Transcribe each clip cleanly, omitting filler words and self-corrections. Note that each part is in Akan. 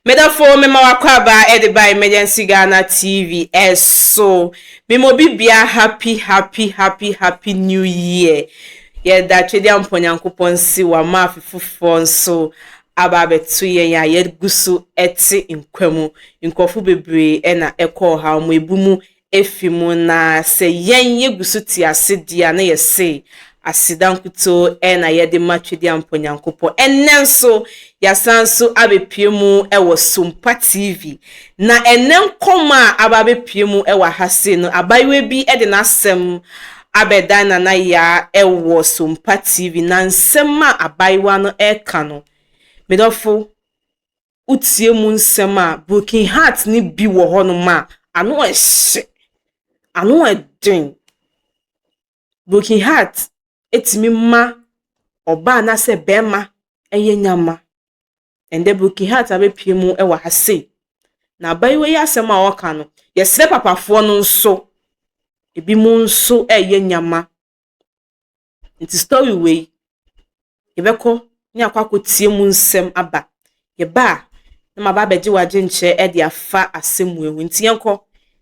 Medafo mema w'akwaaba de ba Emergency Ghana TV so. Mema obi bia happy happy happy happy new year. Yɛda Twedeampɔ Nyankopɔn si wama afe foforɔ nso aba abɛto yɛn a yɛgu so te nkwa mu. Nkurɔfo bebree na ɛkɔ ɔhaw mu, ebi mu efi mu na sɛ yɛn yɛgu so te ase deɛ a na yɛse aseda nkutoo na yɛde ma Twedeampɔ Nyankopɔn. Ɛnnɛ nso yɛasan nso abɛpue mu wɔ Sompa TV. Na ɛnnɛ nkɔmmɔ a aba abɛpue mu wɔ ha sei no, abayewa bi de n'asɛm abɛdan Nana Yaa wɔ Sompa TV. Na nsɛm a abayewa no reka no, me dɔfo, wotie mu nsɛm a, broken heart no bi wɔ hɔnom a, ano ɛhye, ano ɛden. Broken heart etumi ma ɔbaa anaasɛ bɛrima ɛyɛ nyama. Ɛndɛ broken heart abɛpue mu wɔ ha sei. Na abayewa yi asɛm a ɔreka no, yɛsrɛ papafoɔ no nso, ebinom nso ɛreyɛ nyama. Nti story wei, yɛbɛkɔ ne akɔ akɔtie mu nsɛm aba. Yɛba a, na maba abɛgye w'adwenkyerɛ de afa asɛm wei ho. Nti yɛnkɔ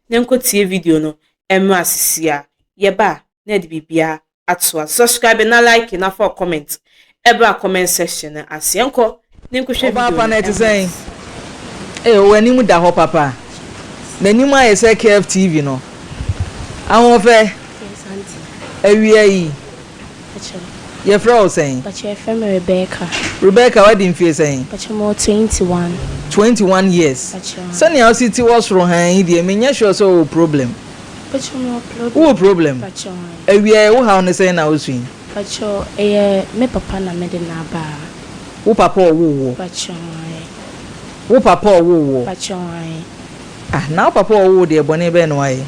na yɛnkɔtie video no mmra sisi a. Yɛba a, na yɛde biribiara atoa. Subscribe na like na fa comment ɛbra comment section no ase. Yɛnkɔ na yɛnkɔhwɛ video Ɔbaa pa no no ɛte mmra. Sɛn? Ee, ɔwɔ anim da hɔ papa. N'anim ayɛ sɛ Curve TV no. Ahoɔfɛ, Yes, auntie. Awia yi, Pacho. yɛfrɛ wo sɛn? Pacho, yɛfrɛ me Rebecca. Rebecca, wadi mfie sɛn? Pacho, mewɔ 21. 21 years. Pacho. Sɛnea wosi te wɔ soro han yi deɛ, menyɛ sure sɛ wowɔ problem. Pacho, mewɔ problem. Wowɔ problem? Pacho. Awia yi, wo haw ne sɛn na wosu yi? Pacho, ɛyɛ me papa na mede no aba. Wo papa ɔwoo wo? Pacho. Wo papa ɔwoo wo? Pacho. Ah, na wo papa ɔwoo wo deɛ, bɔne bɛn na wayɛ?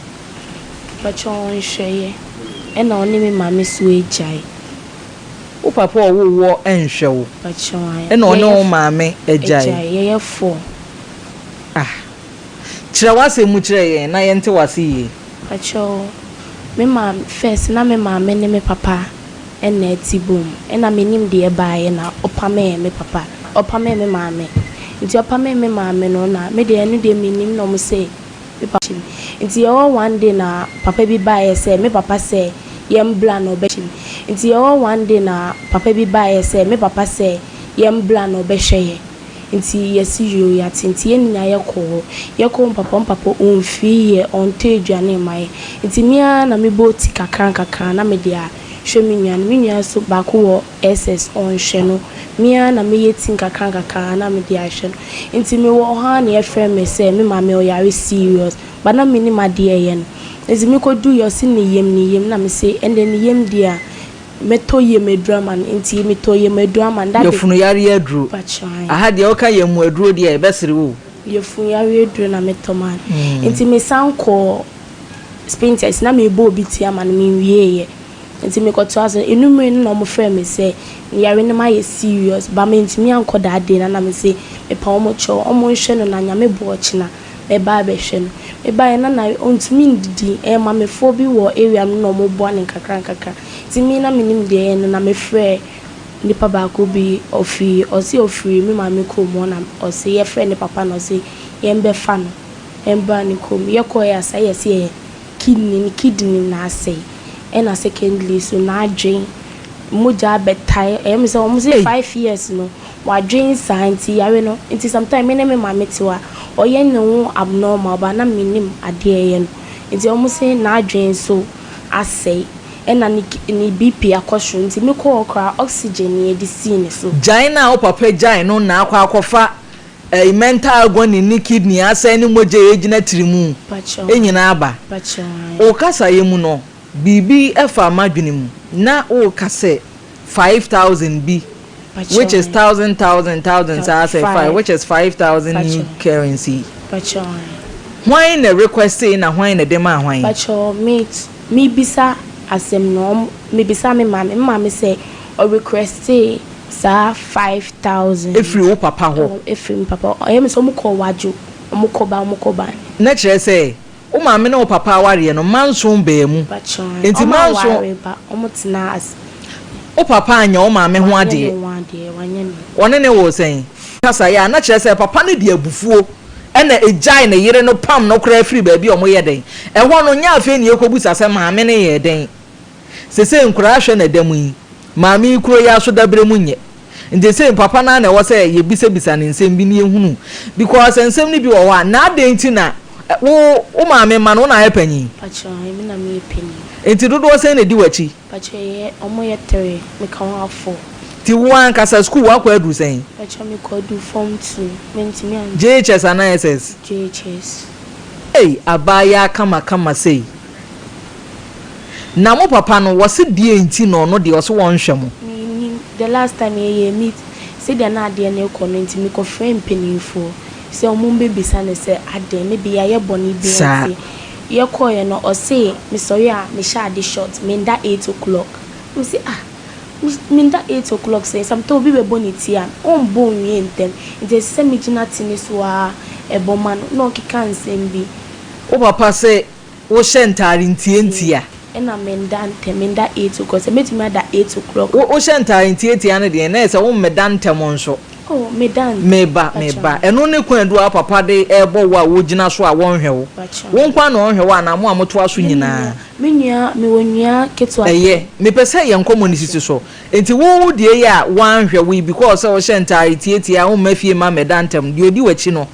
Pacho, ɔnhwɛeɛ. Ɛna ɔne me maame so agyae. Wo papa ɔwoo wo nhwɛ wo? Pacho. Ɛna ɔne wo maame agyae? Agyae. Yɛyɛ four. Ah. Kyerɛ w'asɛm mu kyerɛ yɛn na yɛnte w'ase yie. Pacho, me maame first na me maame ne me papa ɛna ɛte bom. Ɛna menim deɛ ɛbaeɛ na ɔpamee me papa. Ɔpamee me maame. Nti ɔpamee me maame no na me deɛ ɛno deɛ menim na ɔmo sɛ me papa. Nti yɛwɔ one day na papa bi baeɛ sɛ me papa sɛ yɛmbra na ɔbɛhwɛ. Nti yɛwɔ one day na papa bi baeɛ sɛ me papa sɛ yɛmbra na ɔbɛhwɛ yɛ. Nti yɛsi yoo, yɛate. Nti yɛn nyinaa yɛkɔ hɔ. Yɛkɔ hɔ papa ɔmfii yɛ, ɔntɔ aduane mma yɛ. Nti me ara na mebɔ ti kakra nkakra na mede ahwɛ me nua no. Me nua nso baako wɔ SS, ɔnhwɛ no. Me ara na meyɛ ti nkakra nkakra na mede ahwɛ no. Nti mewɔ hɔ ara na yɛfrɛ me sɛ me maame ɔyare serious. But na mennim adeɛ a ɛyɛ no. Nti mekɔduu yɛ, ɔse ne yam na mese ɛnde ne yam deɛ a, mɛtɔ yam aduro ama no. Nti metɔ yam aduro ama no. Yɛfunu yareɛ aduro. Pacho. Aha deɛ, woka yam mu aduro deɛ, ɛbɛsere wo. Yɛfunu yareɛ aduro na metɔ ma no. Nti mesan kɔɔ Spintex na mebɔ obi ti ama no, menwieeɛ. Nti mekɔtoa so. Enumere no na ɔmo frɛ me sɛ yare no ayɛ serious but mentumi ankɔ that day na mese mepa ɔmo kyɛw, ɔmo nhwɛ no na Nyame boa ɔkyena mɛba abɛhwɛ no. Mebaeɛ na ɔntumi ndidi. Ɛyɛ maamefoɔ bi wɔ area no na ɔmo boa no nkakra nkakra. Nti me na menim deɛ ɛyɛ no na mefrɛ nipa baako bi, ɔfiri, ɔse ɔfiri me maame kurom hɔ na ɔse yɛfrɛ ne papa na ɔse yɛmbɛfa no ɛmbra ne kurom. Yɛkɔɛ asa yɛse yɛ kidney, ne kidney na asɛe. Ɛna secondly so n'adwen mogya abɛtae. Ɛyɛ me sɛ ɔmo se 5 years no wadwen saa nti yare no. Nti sometimes me ne me maame te hɔ a, ɔyɛ ne ho abnormal but na menim adeɛ ɛyɛ no. Nti ɔmo se n'adwen so asɛe ɛna ne BP akɔ soro. Nti mekɔɔ hɔ koraa, oxygen na yɛde sii ne so. Gyae na wo papa gyae no na akɔ akɔfa ɛyi mental agony ne kidney asɛe ne mogya a ɛgyina tiri mu Pacho. ɛnyinaa aba. Pacho. Wo kasayɛ mu no, biribi ɛfa m'adwene mu na woka sɛ 5,000 bi, Pacho. which is thousand thousand thousand saa sɛ Five. five, which is 5,000 new Pacho. currency. Pacho. Hwan na request na hwan na de ma hwan? Pacho, me mebisa asɛm no, mebisa me maame sɛ ɔrequest saa 5,000. Efiri wo papa hɔ? Efiri me papa. Ɔyɛ me sɛ ɔmo kɔ wadwo, ɔmo kɔ ba, ɔmo kɔ ba. Na kyerɛ sɛ wo maame ne wo papa awareɛ no, manson baa mu? Pacho. Nti ɔmo manso aware ba, ɔmo tena ase. Wo papa anya wo maame ho Wanyɛ adeɛ? ne ho adeɛ, wanyɛ ne. Ɔne ne wɔ sɛn? Kasaeɛ a, na kyerɛ sɛ papa no de abufuo na ɛgyae ne yere no pam no koraa firi baabi a wɔyɛ dɛn. Ɛhɔ no, nyɛ afei na yɛkɔbisa sɛ maame no yɛɛ dɛn. Sesei nkwadaa hwɛ na ɛda mu yi, maame yi kuro yi ara so daberɛ mu nyɛ. Nti sesei papa no ara na ɛwɔ sɛ yɛbisabisa no nsɛm bi na yɛhunu because nsɛm no bi wɔ hɔ a, na adɛn nti na wo wo maame mma no wo na ayɛ panyin? Pakyɛ, me na meyɛ panyin. Nti dodoɔ sɛn na ɛdi w'akyi? Pakyɛ yɛ ɔmo yɛ three me ka ho a four. Nti wo ankasa school wakɔ aduru sɛn? Pakyɛ me kɔ adu form two me ntumi an. JHS anaa SS? JHS. Ei abaayaa kama kama sei. Na mo papa no wɔse deɛn nti na ɔno deɛ ɔse wɔnhwɛ mo? Me nnim, the last time yɛ yɛɛ meet sɛdeɛ na adeɛ no rekɔ no nti me kɔ frɛɛ mpaninfoɔ sɛ ɔmo mbɛ bisa no sɛ adɛn maybe yayɛ bɔne bi Saa. nti. Yɛkɔeɛ no ɔse mesɔre a mehyɛ ade short menda eight o'clock mese ah menda eight o'clock sɛn sometimes obi bɛbɔ ne ti a ɔmbɔ nwie ntɛm nti ɛsɛ sɛ megyina ti no so ara ɛbɔ ma no na ɔkeka nsɛm bi. Wo papa se wohyɛ ntaare ntiantia. Ɛna menda ntɛm menda eight o'clock sɛ mɛtumi ada eight o'clock. Wo wohyɛ ntaare ntiatia no deɛ na ɛsɛ sɛ wommeda ntɛm nso. Oh, meda ntɛm. Meba, meba. Ɛno ne kwan du a wo papa de rebɔ wo a wogyina so a wɔnhwɛ wo. Wo nko ara na ɔnhwɛ wo anaa mo a motoa so nyinaa? Me nua, mewɔ nua ketewa. Ɛyɛ. Mepɛ sɛ yɛn nkɔmmɔ no sisi so. Enti wo wo deɛ yi a wɔanhwɛ wo yi because sɛ wohyɛ ntaare tiatia a womma fie mma mmɛda ntɛm, deɛ ɔdi w'akyi no,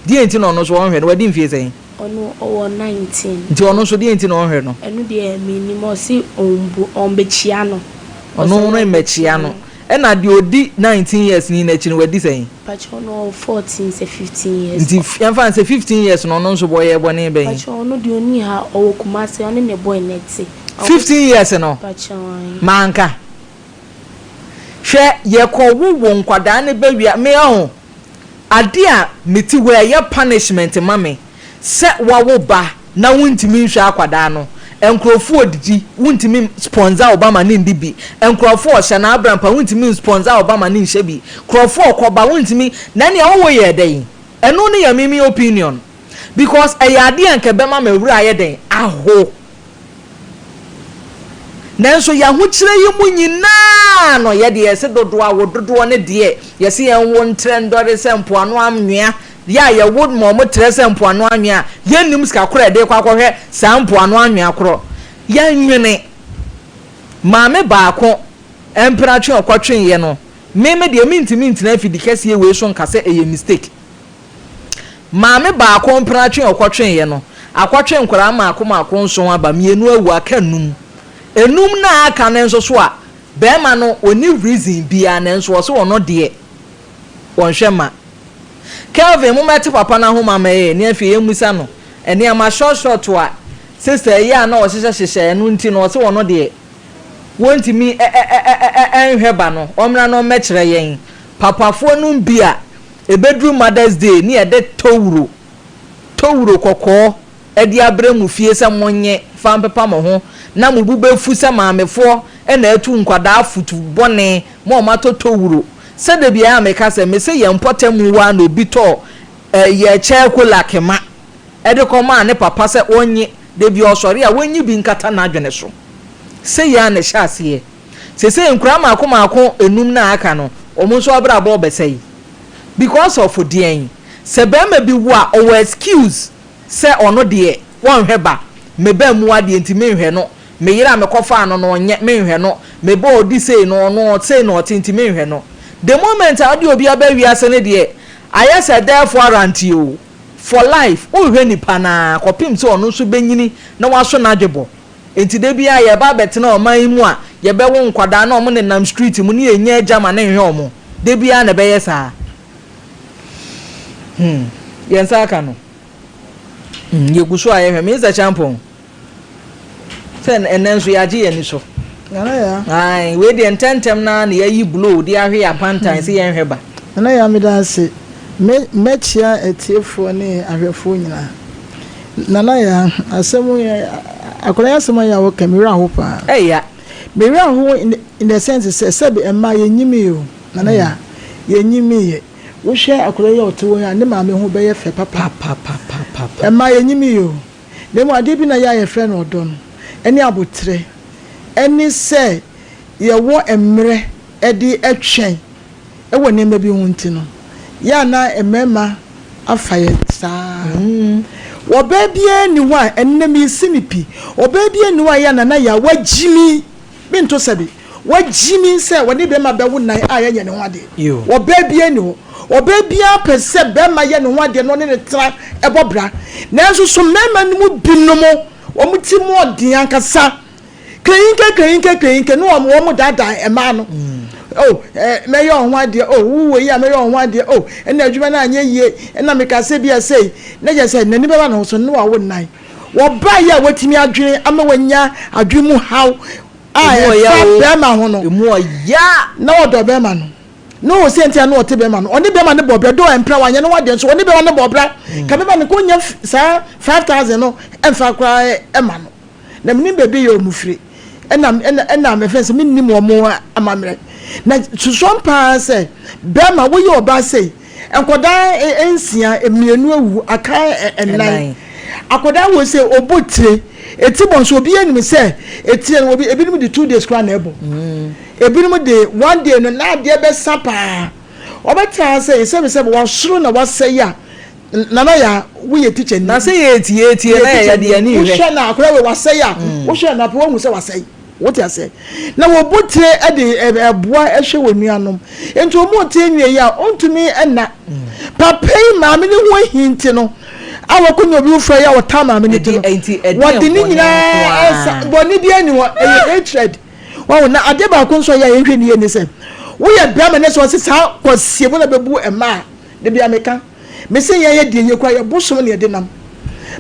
deɛn nti na ɔno nso ɔnhwɛ no? Wadi mfeɛ sɛn? Ɔno ɔwɔ 19. Nti ɔno nso deɛn nti na ɔnhwɛ no? Ɛno deɛ mennim, ɔse ɔmbu, ɔmbɛkyia no. Ɔno remmɛkyia no. Ɛna deɛ ɔdi 19 years ni no akyi no wadi sɛn? Pakyɛ ɔno ɔwɔ 14 sɛ 15 years. Nti yɛmfa no sɛ 15 years no ɔno nso ɔyɛɛ bɔne bɛn? Pakyɛ ɔno deɛ ɔnni ha, ɔwɔ Kumasi, ɔne ne boy na ɛte. 15 years no? Pakyɛ ae. Manka. Hwɛ yɛkɔ wo wo nkwadaa no ba wia me ɔho adeɛ a mete hɔ yi ɛyɛ punishment ma me sɛ wawo ba na wontumi nhwɛ akwadaa no, nkurɔfoɔ redidi, wontumi sponsor wo ba ma no ndi bi, nkurɔfoɔ rehyɛ no abrampa, wontumi nsponsor wo ba ma no nhyɛ bi, nkurɔfoɔ rekɔba, wontumi, na ɛnneɛ wowo yɛɛ dɛn? Ɛno ne yɛ me me opinion because ɛyɛ adeɛ a nka ɛbɛma me werɛ ayɛ dɛn? Aho. Nanso yɛn ahokyerɛ yi mu nyinaa no, yɛ deɛ yɛse dodoɔ awo dodoɔ ne deɛ yɛse yɛn wo ntrɛ ndɔre sɛ mpoano anwea, yɛ a yɛwo ma wɔn trɛ sɛ mpoano anwea a, yɛnnim sika korɔ a yɛde rekɔ akɔhwɛ saa mpoano anwea korɔ. Yɛnwene. Maame baako mpratwe a ɔkɔtweeɛ no, me me deɛ mentumi ntena afidikɛseɛ wei so nka sɛ ɛyɛ mistake. Maame baako mpratwe a ɔkɔtweeɛ no, akɔtwe nkwadaa mmaako mmaako nson aba, mmienu awu, aka nnum. Nnum no a aka no nso so a, barima no ɔnni reason biara nanso ɔse ɔno deɛ ɔnhwɛ mma. Kelvin, mommɛte papa no ahoma mma yɛn ne afei yɛmmisa no nneɛma short short a sister yi a na ɔhyehyɛ hyehyɛ ɛno nti no ɔse ɔno deɛ wɔntumi nhwɛ ba no, ɔmmra na ɔmmɛkyerɛ yɛn papafoɔ nom bi a Ɛbɛduru Mother's Day ne yɛde towuro, towuro kɔkɔɔ de abrɛ mo fie sɛ monnye fa mpepa mo ho na mo bo bɛfu sɛ maamefoɔ na atu nkwadaa fotu bɔne ma wɔatɔ towuro. Sɛ da biara meka sɛ, mese yɛn mpɔtam hɔ ara na obi tɔɔ ɛyɛ kyɛɛkolake ma de kɔmaa ne papa sɛ ɔnnye, da bi ɔsɔre a wɔnyi bi nkata n'adwene so. Sei ara na ɛhyɛ aseɛ. Seesei nkoraa mmaako mmaako nnum no a aka no, wɔn nso abrabɔ rebɛsɛe. Because of deɛn? Sɛ barima bi wo a, ɔwɔ excuse sɛ ɔno deɛ wɔnhwɛ ba. Me ba mmu adeɛ nti menhwɛ no. Me yere a mekɔfaa no no ɔnyɛ, menhwɛ no. Me ba a ɔdi sei no, ɔno sei na ɔte nti menhwɛ no. The moment a wode obi aba wiase no deɛ, ayɛ sɛ death warrant o, for life, wohwɛ nipa no ara kɔpem sɛ ɔno nso bɛnyini na waso n'adwebɔ. Enti da biara yɛba abɛtena ɔman yi mu a, yɛbɛwo nkwadaa na wɔnenam street mu ne yɛnnya agya ma no nhwɛ wɔn. Da biara na ɛbɛyɛ saa. Hmm. Yɛn nsa aka no. Hmm. Yɛgu so a yɛhwɛ. Minister Champon, sɛ ɛnɛ nso yɛagye yɛn ani so. Nana ya. Ae, wei deɛ ntɛntɛm no ara na yɛayi blow de ahwe yɛn apantan sɛ yɛnhwɛ ba. Nana ya, meda ase. Me, mɛkyea atiefoɔ ne ahwɛfoɔ nyinaa. Nana Yaa, asɛm yi, akwadaa yi asɛm a yɛ a wɔka, me werɛ ahow paa. Ɛya. Me werɛ ahow in in the sense sɛ, sɛbi mmaa yɛnyimii o, Nana Yaa, yɛnyimiiɛ. Wohwɛ akwadaa yi a ɔte hɔ yi a, ne maame ho bɛyɛ fɛ papa. Papapapapa. Mmaa yɛnyimii o. Na mmom adeɛ bi na yɛ a yɛfrɛ no ɔdɔ no, ɛne aboterɛ, ɛne sɛ yɛwɔ mmerɛ de twɛn wɔ nneɛma bi ho nti no, Yɛ a na mmarima afa yɛn saa. Ɔbaa biara nni hɔ a, ɛnnɛ mesi no pi, ɔbaa biara nni hɔ a yɛ a Nana Yaa wagyimi, mento sɛbe, wagyimi sɛ ɔne barima bɛwo nan a yɛnyɛ ne ho adeɛ. Ɔbaa biara nni hɔ. Ɔbaa biara pɛ sɛ barima yɛ ne ho adeɛ na ɔne no tra bɔ bra. Nanso so mmarima no mu binom, wɔn ti mu ɔden ankasa. Kreyinke kreyinke kreyinke ne wɔn wɔn daadaa mmaa no. Oh, eh, mɛyɛ wɔn ho adeɛ. Oh, wo wɔ yi a mɛyɛ wɔn ho adeɛ. Oh, ɛna adwuma no anyɛ yie. Ɛna meka sɛ bi a sei. Na kyerɛ sɛ n'ani bɛba ne ho so ne wawo nnan. Wɔbaa yi a watumi adwene ama wanya adwene mu haw a ɛfa bɛrima ho no. Emu ɔya. Na ɔdɔ bɛrima no. Na ɔwɔ sɛ nti a na ɔte bɛrima no. Ɔne bɛrima no bɔ bra. Dɔ ɛmpra wanyɛ ne ho adeɛ nso ɔne bɛrima no bɔ bra. Ka bɛrima no kɔ nya saa 5000 no ɛmfa koraa ɛma no. Na menim baabi yɛ wɔn firi, ɛna ɛna ɛna mefɛn sɛ mennim wɔn amammerɛ. Na susuam paa sɛ bɛrima woyɛ ɔbaa sei, nkwadaa nsia, mmienu awu, aka nnan. Akwadaa wɔ sɛ ɔbɔ tire, eti bɔ nso obi anim sɛ etire no obi ebinom de 2 days koraa na ɛbɔ. Ebinom de one day no na adeɛ bɛsa paa. Wɔbɛtra sɛ sɛbisɛbi wɔasoro na wɔasɛe a. Nana yaa wo yɛ teacher ni. Na sɛ yɛ tie tie na yɛ yɛ de yɛn ani hwɛ. Wohwɛ na akora wei wasɛe a wohwɛ na afei wahu sɛ wasɛe wote aseɛ na wɔbu tire de ɛboa ɛhwɛ wɔn nuanom nti wɔn tie nwie yi a ɔntumi ɛna papa yi maame ne ho ahi nti no a wɔkɔ nyɛ obi foforɔ yi a wɔtaa maame ne ti no wɔde ne nyinaa ɛsa bɔne bi ani hɔ ɛyɛ hatred wɔn na adeɛ baako nso a yɛ a yɛnhwɛ ne yie ne sɛ woyɛ bɛrima ne sɛ ɔse saa kɔsie mu na bɛbu mmaa de bia meka Mese yɛn yɛ deɛ yɛkura yɛ bosom na yɛde nam.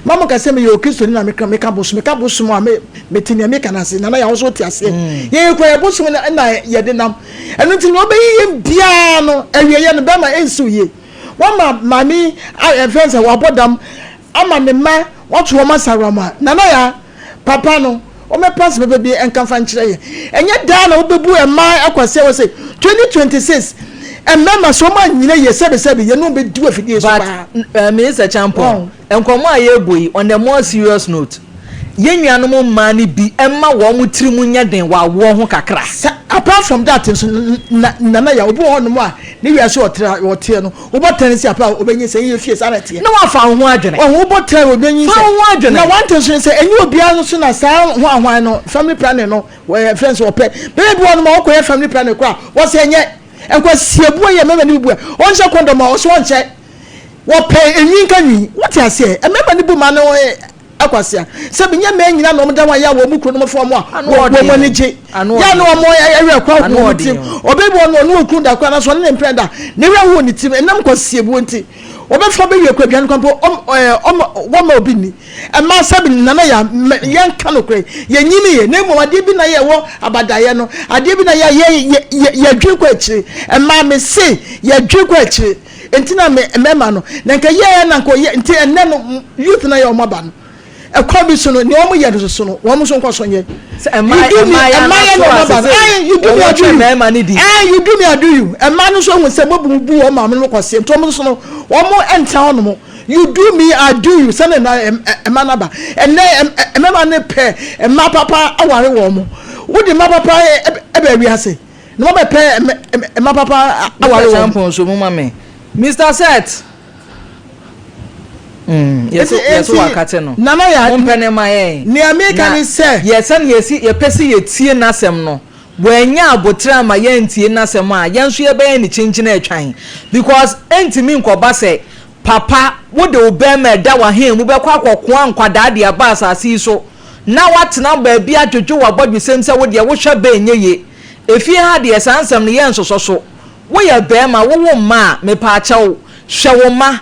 Ma mo ka sɛ meyɛ okristoni na meka meka bosom meka bosom a me mete nea meka no ase. Nana yɛ ahosuo te aseɛ. Mm. Yɛn yɛkura yɛ bosom na na yɛde nam. Ɛno nti nea ɔbɛyi yɛn biara no awieɛ no bɛrima ɛnsiw yie. Wama maame a ɛfɛn sɛ wabɔ dam ama ne mma wato wɔn asaram a Nana ya Papa no, wɔmmɛpa asɛm papa bi nka mfa nkyerɛ yɛn. Ɛnyɛ daa na wobɛbu mmaa kwasea wɔ sɛ 2026 mmarima sɛ wɔn anyina yie sɛbesɛbe yɛne wɔn bɛdi wɔ afidie so paa. But eh, Minister Champon, nkɔmmɔ a yɛrebɔ yi, on a more serious note, yɛn nuanom mmaa no bi mma wɔn tiri mu nyɛ den wɔ awoɔ ho kakra. Sɛ apart from that nso, na Nana Yaw, obi wɔ hɔnom a ne wiase a ɔtra ɔteɛ no, Wobɔ tɛn si apɛ a obenyinsɛn yɛ fie saa na ɛteɛ. Na wafa wo ho adwene. Wahu wobɔ tɛn obenyinsɛn. Fa wo ho adwene. Na one thing nso ne sɛ ɛnyɛ obiara nso na saa ho ahwan no family planning no wɔyɛ fɛn sɛ ɔpɛ. Bɛrɛ bi wɔ hɔ nom a wɔkɔyɛ family planning koraa wɔsɛ ɛnyɛ nkwasiabuo yɛ mmarima no bi bu a ɔnhyɛ condom a ɔsɛ ɔnhyɛ wɔpɛ enwi nka nwi wote aseɛ mmarima no bu ma no Akwasea, sɛ menyɛ mmaa nyina na wɔn da wɔn ayɛ a wɔn mu kuro no fo wɔn a wɔn ani gye yɛ na wɔn ɛwerɛ kora ho wɔn tirim ɔbɛ bi wɔn ɔne okunu da kora nanso ɔne ne mpena da ne werɛ ho ne tirim ɛnam kwasiebuo nti wɔbɛfa bɛwie kora aduane kwan po ɔm ɔm wɔma obi nni mmaa sɛbi nana yɛ yɛn ka no korɛ yɛn nyini yɛ na mmom adeɛ bi na yɛ wɔ abadaeɛ no adeɛ bi na yɛ yɛ yɛ yɛdwen kɔ akyire mmaa me se yɛdwen kɔ akyire. Nti na me mmarima no na nka yɛɛ na nka ɔyɛ nti ɛnɛ no youth na yɛ wɔn aba no ɛkwan bi so no nea wɔn yɛ no soso no wɔn nso nkɔ so nyɛ. Sɛ mmaa You do me mmaa yɛ mmaa yɛ na anato wɔn ase aba no sɛ ɛn you do me wɔn I do twɛn you mmarima no di. ɛn you do me I do you mmaa no nso ehu sɛ mo bu bu wɔn maame no kɔseɛ nti wɔn nso no wɔn ntra hɔ nom you do me I do you sɛnɛ na mmaa no aba ɛnɛ mmarima no pɛ mmaa papa aware wɔn mo wode mmaa papa ɛbɛ wiase. Na wɔbɛpɛ mma papa aware Mr. wɔn. Champon so mo ma me. Mr. Seth. Mm, yɛso yɛso wakate no. Nana ya. Mo mpɛ ne ma yɛn. Nea meka ne sɛ. Yɛ sɛ yɛsi yɛpɛ sɛ yɛtie n'asɛm no. Wɔanya abotrɛ ama yɛntie n'asɛm a yɛn nso yɛbɛyɛ ne kyinkyin atwan because ɛntumi nkɔba sɛ papa wode wo bɛrima ɛda w'ahen mu bɛkɔ akɔkoa nkwadaa de aba asase yi so na woatena baabi adwodwo w'abɔdwesɛm sɛ wo deɛ wohwɛ bɛ ɛnyɛ ye. Efie ha deɛ saa nsɛm no yɛnsosɔ so. Woyɛ barima, wowo mma a, mepaakyɛw, hwɛ wo mma.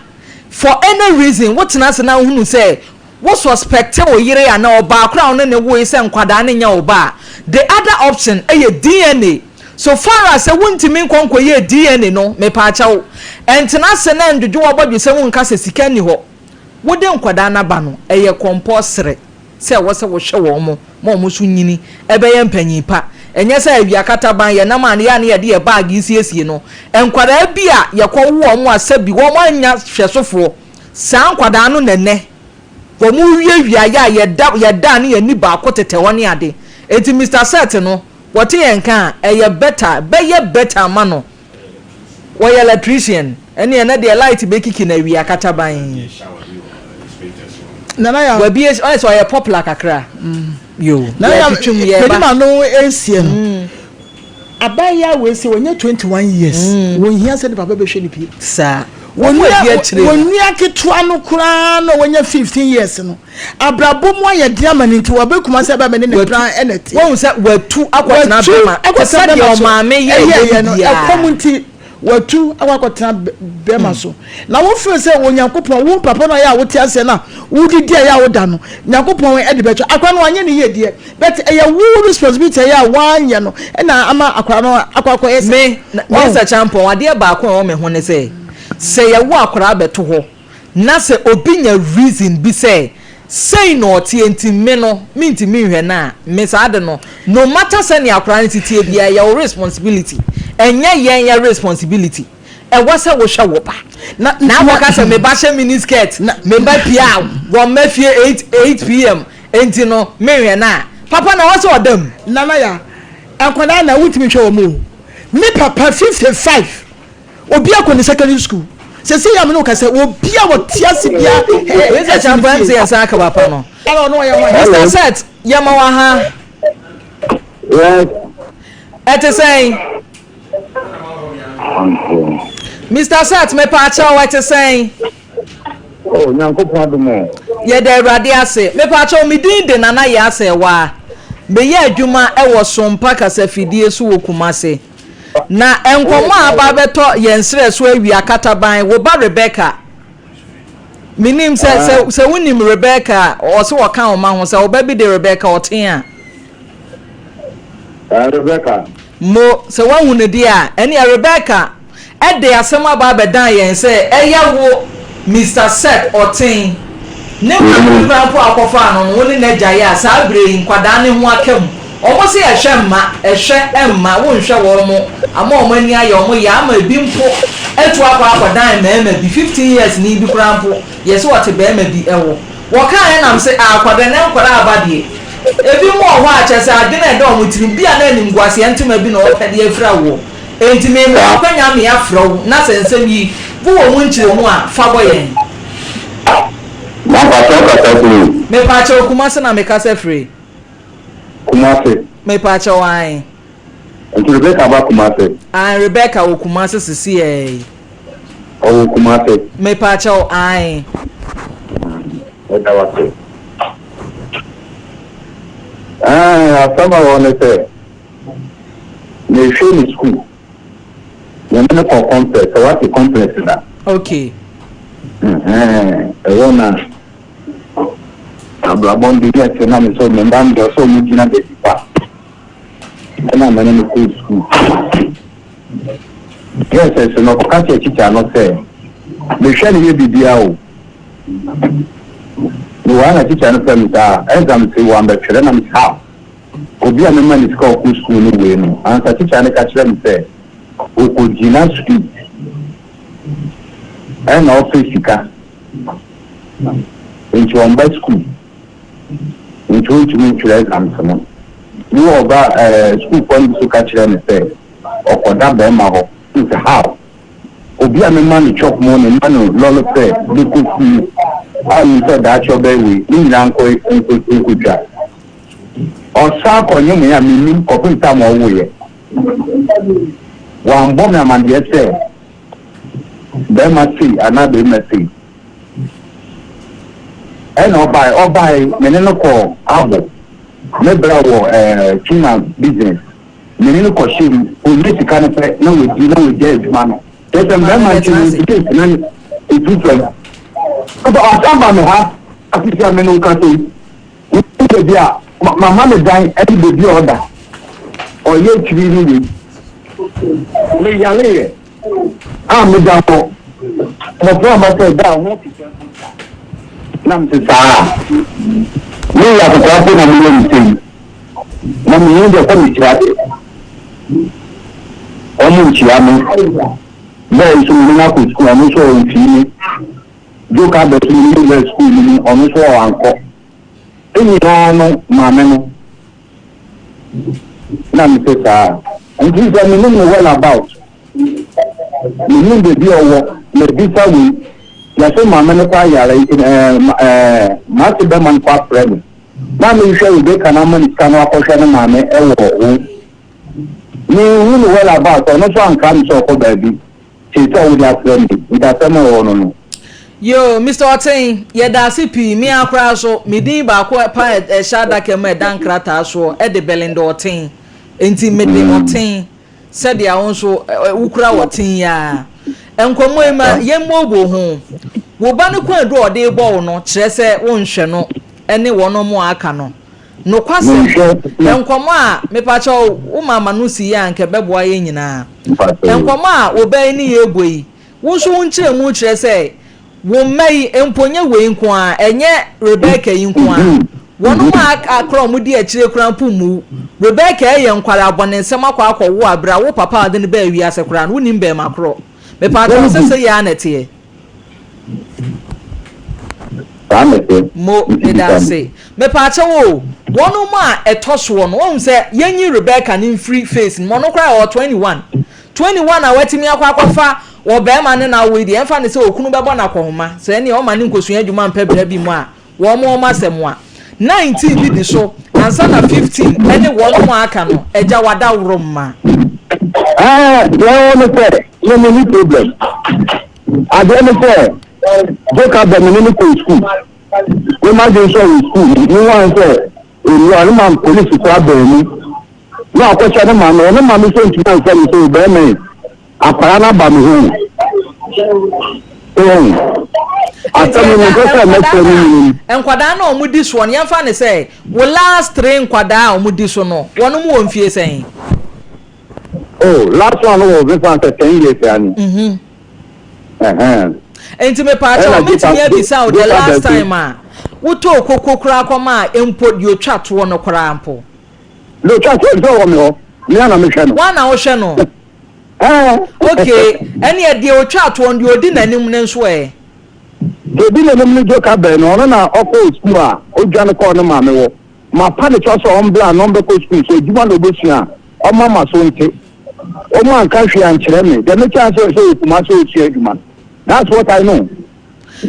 For any reason, wotena ase na wohunu sɛ wo suspecte wo yere anaa ɔbaa koro a wo ne no woe sɛ nkwadaa no nyɛ wo ba a, the other option yɛ DNA. So far as sɛ wontumi nkɔ nkɔyɛɛ DNA no, mepaakyɛw, ntena ase na ndwodwo w'abɔdwesɛm nka sɛ sika nni hɔ. Wode nkwadaa no aba no, ɛyɛ compulsory sɛ ɛwɔ sɛ wohwɛ wɔn ma wɔn nso nyini bɛyɛ mpanyin pa. Ɛnyɛ sɛ awia kataban yɛnam a yɛ a na yɛde yɛn bag resiesie no. Nkwadaa bi a yɛkɔwo wɔn a sɛbi wɔannya hwɛsofoɔ, saa nkwadaa no na ɛnnɛ wɔrewiawia yɛ a yɛda yɛda a ne yɛn ani baako tetɛ hɔ ne ade. Enti Mister Seth no, wɔte yɛn nka a, ɛyɛ better, bɛyɛ better ama no. Wɔyɛ electrician. Ɛne ɛnɛ deɛ light bɛkiki na awia kataban. Nana ya. Wabi ɔyɛ sɛ ɔyɛ popular kakra. Yo. Nana ya yɛtwitwim yɛ mede ba. ma no esie no. Abaayewa wei sɛ wɔnyɛ 21 years. Wɔn hia sɛ ne papa bɛhwɛ ne pie. Saa. Wɔn Wɔn adi akyire. Wɔn nua ketewa no koraa na wɔnyɛ 15 years no. Abrabɔ mu ayɛ den ama ne nti wɔbɛkuma sɛ ɛbɛn ne ne pra ɛna ti. Wɔn sɛ watu akɔtena bɛma. Akɔtena Sɛdeɛ bɛma so. ɔmaame yɛ Ɛyɛ yɛ no biara. ɛkɔm nti watu akɔ akɔtena bɛma so. Na wofiri sɛ Onyankopɔn wo papa no a yɛ a wote aseɛ no a wodidi a yɛ a woda no Nyankopɔn ɛde bɛtwa akora no wanyɛ ne yie deɛ, but ɛyɛ wo responsibility ɛyɛ a wanyɛ no ɛna ama akora no akɔ akɔyɛ sɛ Me Mr. Champon, adeɛ baako a ɛwɔ me ho ne sɛ sɛ yɛwo akwaraa bɛto hɔ na sɛ obi nya reason bi sɛ sei na ɔteɛ nti me no mentumi nhwɛ no a, me saa de no, no matter sɛnea akwaraa no teteɛ biara, ɛyɛ wo responsibility, ɛnyɛ yɛn yɛ responsibility. Ɛwɔ sɛ wohwɛ wo ba na na akɔka sɛ me ba hyɛ mini skirt, me ba pie a wɔmma fie 8 8 p.m. nti no menhwɛ no a, papa na ɛwɔ sɛ ɔda mu. Nana ya, nkwadaa na wontumi nhwɛ wɔn o. Me papa 55, obi akɔ ne secondary school sɛ yɛ amene wo ka sɛ obi a wɔte ase bia. Mr. Champon, m sɛ yɛsan aka papa no. Ɛna ɔno ɔyɛ hwan? Mr. Set, yɛma wɔ ha. Yes. Ɛte sɛn? Mr. Set, mepa akyɛw, ɛte sɛn? Oh, Nyankopɔn adom o. Yɛda Awurade ase. Mepa akyɛw, me din de Nana Yɛ Asɛwa. Meyɛ adwuma ɛwɔ Sompa kasafidie so wɔ Kumase. Na nkɔmmɔ a aba bɛtɔ yɛn serɛ so awia kataban, wo ba Rebecca. Menim sɛ wonim Rebecca a, ɔse wɔka wo ma ho sɛ wo ba bi de Rebecca ɔten a. Rebecca. Mo sɛ woahu no deɛ a, ɛneɛ Rebecca ɛde asɛm aba abɛdan yɛn sɛ ɛyɛ wo Mr. Seth Ɔten ne maame kora mpo akɔfaa no no, wo ne n'agya yɛ a saa berɛ yi nkwadaa ne ho aka mu. Ɔmo sɛ ɛhwɛ mma, ɛhwɛ mma, wonhwɛ wɔn mo ama ɔmo ani ayɛ ɔmo yɛ ama ebi mpo atu akɔ akɔdan mmarima bi 15 years ni bi koraa mpo yɛ sɛ ɔte barima bi ɛwɔ. Wɔkaa ɛnam sɛ akwadaa ne nkwadaa aba deɛ, ebi mu wɔ hɔ a kyerɛ sɛ adwene a ɛda ɔmo tirim bi a na animguaseɛ ntoma bi na ɔpɛ de afira woɔ. Enti me akwanya me afrɛ wo na sɛ nsɛm yi wowɔ mu nkyerɛmu a, fa bɔ yɛn. Na mpakyɛw kasa firi. Mepaakyɛw, Kumase na mekasa firi. Kumase. Mepaakyɛw, ae. Nti Rebecca ba Kumase? Ae, Rebecca wɔ Kumase sisi ɛɛ. Ɔwɔ Kumase. Mepaakyɛw, ae. Ɛda wase. Ɛɛ asɛm a wɔn ne sɛ mehwɛ ne school. Yɛne ne kɔ complex, sɛ wate complex da. Ɛwɔ na abrabɔ no baabi a kyerɛ na me sɛ me mba no deɛ ɔsɛ ɔmo gyina baabi pa. Ɛna mene no kɔɔ school. Yes, ɛsɛ no ɔkɔka kyerɛ teacher no sɛ mehwɛ no yɛ biribiara o. Mewɔ ha na teacher no frɛ me saa exam se wambɛtwerɛ na me sɛ how? Obi a mema ne sika ɔkɔ school no wei no ansa teacher no ka kyerɛ me sɛ ɔkɔgyina street ɛna ɔpɛ sika nti ɔmba school nti ɔntumi ntwerɛ exams no. Ne wɔ ɔba ɛɛ school foɔ no bi so ka kyerɛ me sɛ ɔkɔda bɛrima hɔ nti how? Obi a mema no chop money, ma no lɔre fare de kɔ school a nim sɛ daakye ɔbɛyɛ wei ne nyinaa nkɔ nkɔtwa. Ɔsan kɔnye me a mennim kɔpem tam a ɔwoeɛ. Wambɔ me amanneɛ sɛ bɛrima sei anaa bɛrima sei. Ɛna ɔbae, ɔbae me ne no kɔɔ abo. Me bra wɔ ɛɛ tuna business. Me ne no kɔhyɛ mu. Ɔnya sika no pɛ na wadi na wagya adwuma no. Kyerɛ sɛ mmarima nti no ntumi ntena ne ɛtu fam. Ɔsan ba me ha asisi a me ne wo kasa yi. Wohu baabi a mama no dan ne baabi a ɔda. Ɔyɛ akyiri no wei. Meyareeɛ a meda hɔ. Mmɔfra a maka da ho te sɛ mogya. Na mete saa a, meyɛ akɔkoraa mpo na meyɛ no sei. Na mehu deɛ sɛ mekyerɛ adeɛ. Wɔn nkyia me. Bɛɛ nso mene no akɔ sukuu, ɔno nso ɔmfii me. Joke abɛ so mene no wura sukuu no mu, ɔno nso ɔankɔ. Ne nyinaa no maame no na mete saa. Nti sɛ menim no well about. Mennim baabi a ɔwɔ, mabisa wei, yɛse maame no koraa yare nti no ɛɛ ɛɛ m'ase bɛma no kɔ afrɛ me. Na mehwehwɛ Rebecca na ama no sika na wakɔhwɛ ne maame wɔ ho. Menhu no well about, ɔno nso ankra me sɛ ɔkɔ baabi. Seesei a wode afrɛ me yi, nti asɛm a ɛwɔ hɔ no no. Yoo, Mister Ɔten, yɛda ase pii. Me ara koraa nso, me din baako pa a ɛhyɛ adaka mu a ɛda nkrataa soɔ de Belinda Ɔten. Enti mede Ɔten sɛdeɛ wo nso wokura Ɔten yi ara. Nkɔmmɔ yi ma yɛmmooboo ho. Wo ba no kwaadu a ɔde rebɔ wo no kyerɛ sɛ wonhwɛ no ne wɔnom a aka no. Nokwasɛm, nkɔmmɔ a, mepakyɛw, wo ma ma no si yie a anka ɛbɛboa yɛn nyinaa. Nkɔmmɔ a wo ba yi ne yɛn rebɔ yi, wo nso wo nkyerɛmu kyerɛ sɛ wo mma yi, mpo nyɛ wei nko ara, ɛnyɛ Rebecca yi nko ara, wɔnom a aka koraa a wɔdi akyire koraa mpo mmu wo. Rebecca reyɛ nkwadaa abɔnensɛm akɔ akɔwo a berɛ a wo papa a ɔde no baa wiase koraa no, wonnim barima korɔ. Mepakyɛw, sɛ sɛi ara na ɛteɛ? Saa na ɛteɛ. Mo, Nti meda bisa me. ase. Mepaakyɛw o, wɔnom a ɛtɔ soɔ no, woahu sɛ yɛnyi Rebecca no mfiri face no mu, ɔno koraa ɔwɔ 21. 21 a watumi akɔ akɔfa ɔbarima ne no awo yi deɛ, ɛmfa no sɛ okunu bɛbɔ no akɔhoma, sɛ ɛnneɛ ɔma no nkɔsua adwuma mpɛ bra bi mu a, wɔn wɔn asɛm a. 19 bi di so ansa na 15 ne wɔnom a aka no, agya wadaworo mma. Ɛɛ, deɛ ɛwɔ ne sɛ, me menni problem. Adeɛ ne sɛ, Joka bɛ me ne no kɔɔ sukuu. Me m'adwene sɛ ɔwɔ sukuu, me hu ara sɛ ɔnni hɔ, ne maame polisifoɔ abɛn mu. Na wakɔhyɛ ne maame hɔ, ne maame nso ntumi amfrɛ me sɛ o bɛrima yi, akwadaa no aba me hɔ o. So wɔn asɛm no mempɛ sɛ mɛkyerɛ ne nyina mu. Nkwadaa no a wɔdi soɔ no, yɛmfa no sɛ wo last three nkwadaa a wɔdi so no, wɔnom wɔ mfie sɛn? Oh, last one no wɔ mefa sɛ 10 years ani. Ɛhɛn. Nti mepaakyɛw, mɛtumi abisa wo the last time a wotɔɔ koko koraa kɔmaa mpo deɛ otwa toɔ no koraa mpo? Deɛ otwa toɔ no sɛ ɔwɔ me hɔ, me ara na mehwɛ no. Woa na wohwɛ no? Ɛɛ. Okay, ɛneɛ deɛ otwa toɔ no, deɛ odi n'anim no nso ɛ? Deɛ odi n'anim no Joka bɛn no, ɔno na ɔkɔɔ sukuu a odwane kɔɔ ne maame hɔ. Mapa ne kyɛw sɛ ɔmbra na ɔmbɛkɔ sukuu, sɛ edwuma na obosua a, ɔmma m'aso ntse. Ɔmo annka hwee annkyerɛ me. Deɛ metse ara sɛ ɔwɔ Kumasi ɔresua adwuma. That's what I know.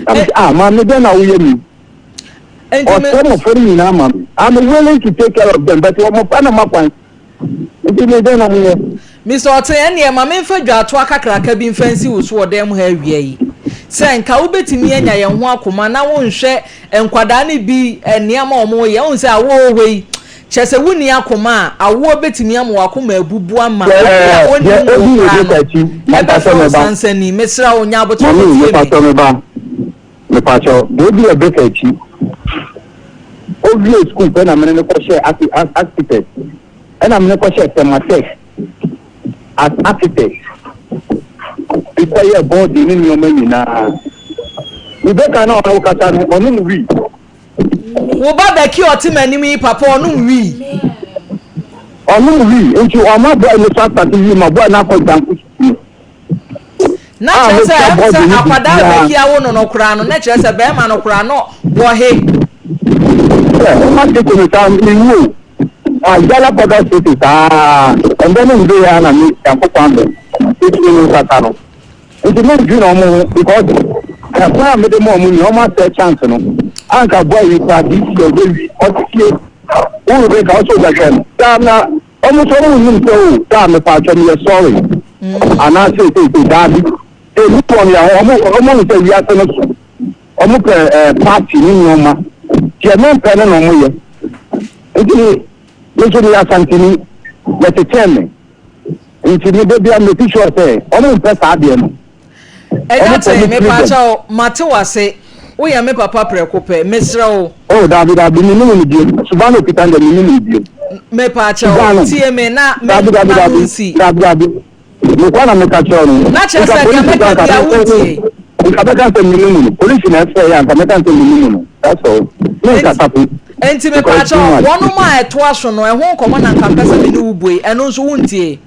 Na mese, ah, maame dɛn na woyɛ me yi? Ɔsɛe mmɔfra no nyinaa ma me. I'm willing to take care of them, but wɔmmɔfra no mma kwan. Nti me dɛn na meyɛ? Mister Ɔte, ɛnneɛ ma memfa dwaatoa kakraka bi mfa nsi wo so wɔ dan mu ha awia yi. Sɛ nka wobɛtumi anya yɛn ho akoma na wonhwɛ nkwadaa no bi nneɛma a wɔyɛ. Wohu sɛ awoɔ wɔ hɔ yi, kyerɛ sɛ wonni akoma a, awoɔ bɛtumi ama w'akoma abubu ama obi a ɔnnim wo koraa no ɛbɛfrɛ wo sansani. Mesrɛ wo, nya aboterɛ na tie me. Mepakyɛw, deɛ odi Rebecca akyi, owiee sukuu pɛ na mene no kɔhyɛɛ architect, ɛna mene kɔhyɛɛ Tematech as architect, mekɔyɛɛ bɔɔde ne nneɛma nyinaa. Rebecca na ɔne wo kasa no, ɔnom wii. Wo ba Becky a ɔte m'anim yi papa ɔnom wii. Ɔnom wii, nti ɔma boy no so asate wii ma boy no akɔ gyanko sukuu. Na kyerɛ sɛ ɛm sɛ akwadaa a Becky awo no no koraa no na kyerɛ sɛ bɛrima no koraa no wɔ he. Sɛ ɔma tete no saa mewu o. Agya kɔda tete saa ɛndɛ ne mbe ya na me Nyankopɔn abɛ ɛtumi no nkasa no. Nti mendwene ɔmo ho because ɛkwan a mede ma ɔmo nyina ɔmo asɛe chance no. Anka boy yi koraa this year ɔbɛwi ɔte fie. Wo Rebecca wo sɛ wobɛhwɛ no. Saa na Ɔmo nso ɔmo nnim sɛ oh daa mepaakyɛw meyɛ sorry anaa sei sei sei daabi emu wɔn yɛ ɔmo ɔmo ahu sɛ wiase no so ɔmo pɛ ɛɛ party ne nneɛma deɛ mempɛ no na ɔmo yɛ nti me nso meyɛ asanteni yɛtetɛɛ me nti me da bia make sure sɛ ɔmo mpɛ saa adeɛ no. Agya Tee, mepaakyɛw, mate wo ase. Woyɛ me papa prɛko pɛ. Mesrɛ wo. Oh, daabi, daabi, mennim no bio. Suban a okita no deɛ, mennim no bio. Mepaakyɛw, tie me na me Daabi, daabi, na daabi, nsi. daabi, daabi. Nokware na meka kyerɛ wo no. Na kyerɛ sɛ deɛ mɛka biara wontie. Nka mɛka sɛ mennim no. Polisi na ɛfrɛ yɛ a, nka mɛka sɛ mennim no. That's all. Menkasa po. Enti mepaakyɛw, wɔnom a ɛtoa so no, ɛho nkɔmmɔ na nka mpɛ sɛ me ne wo bue. Ɛno nso wontie.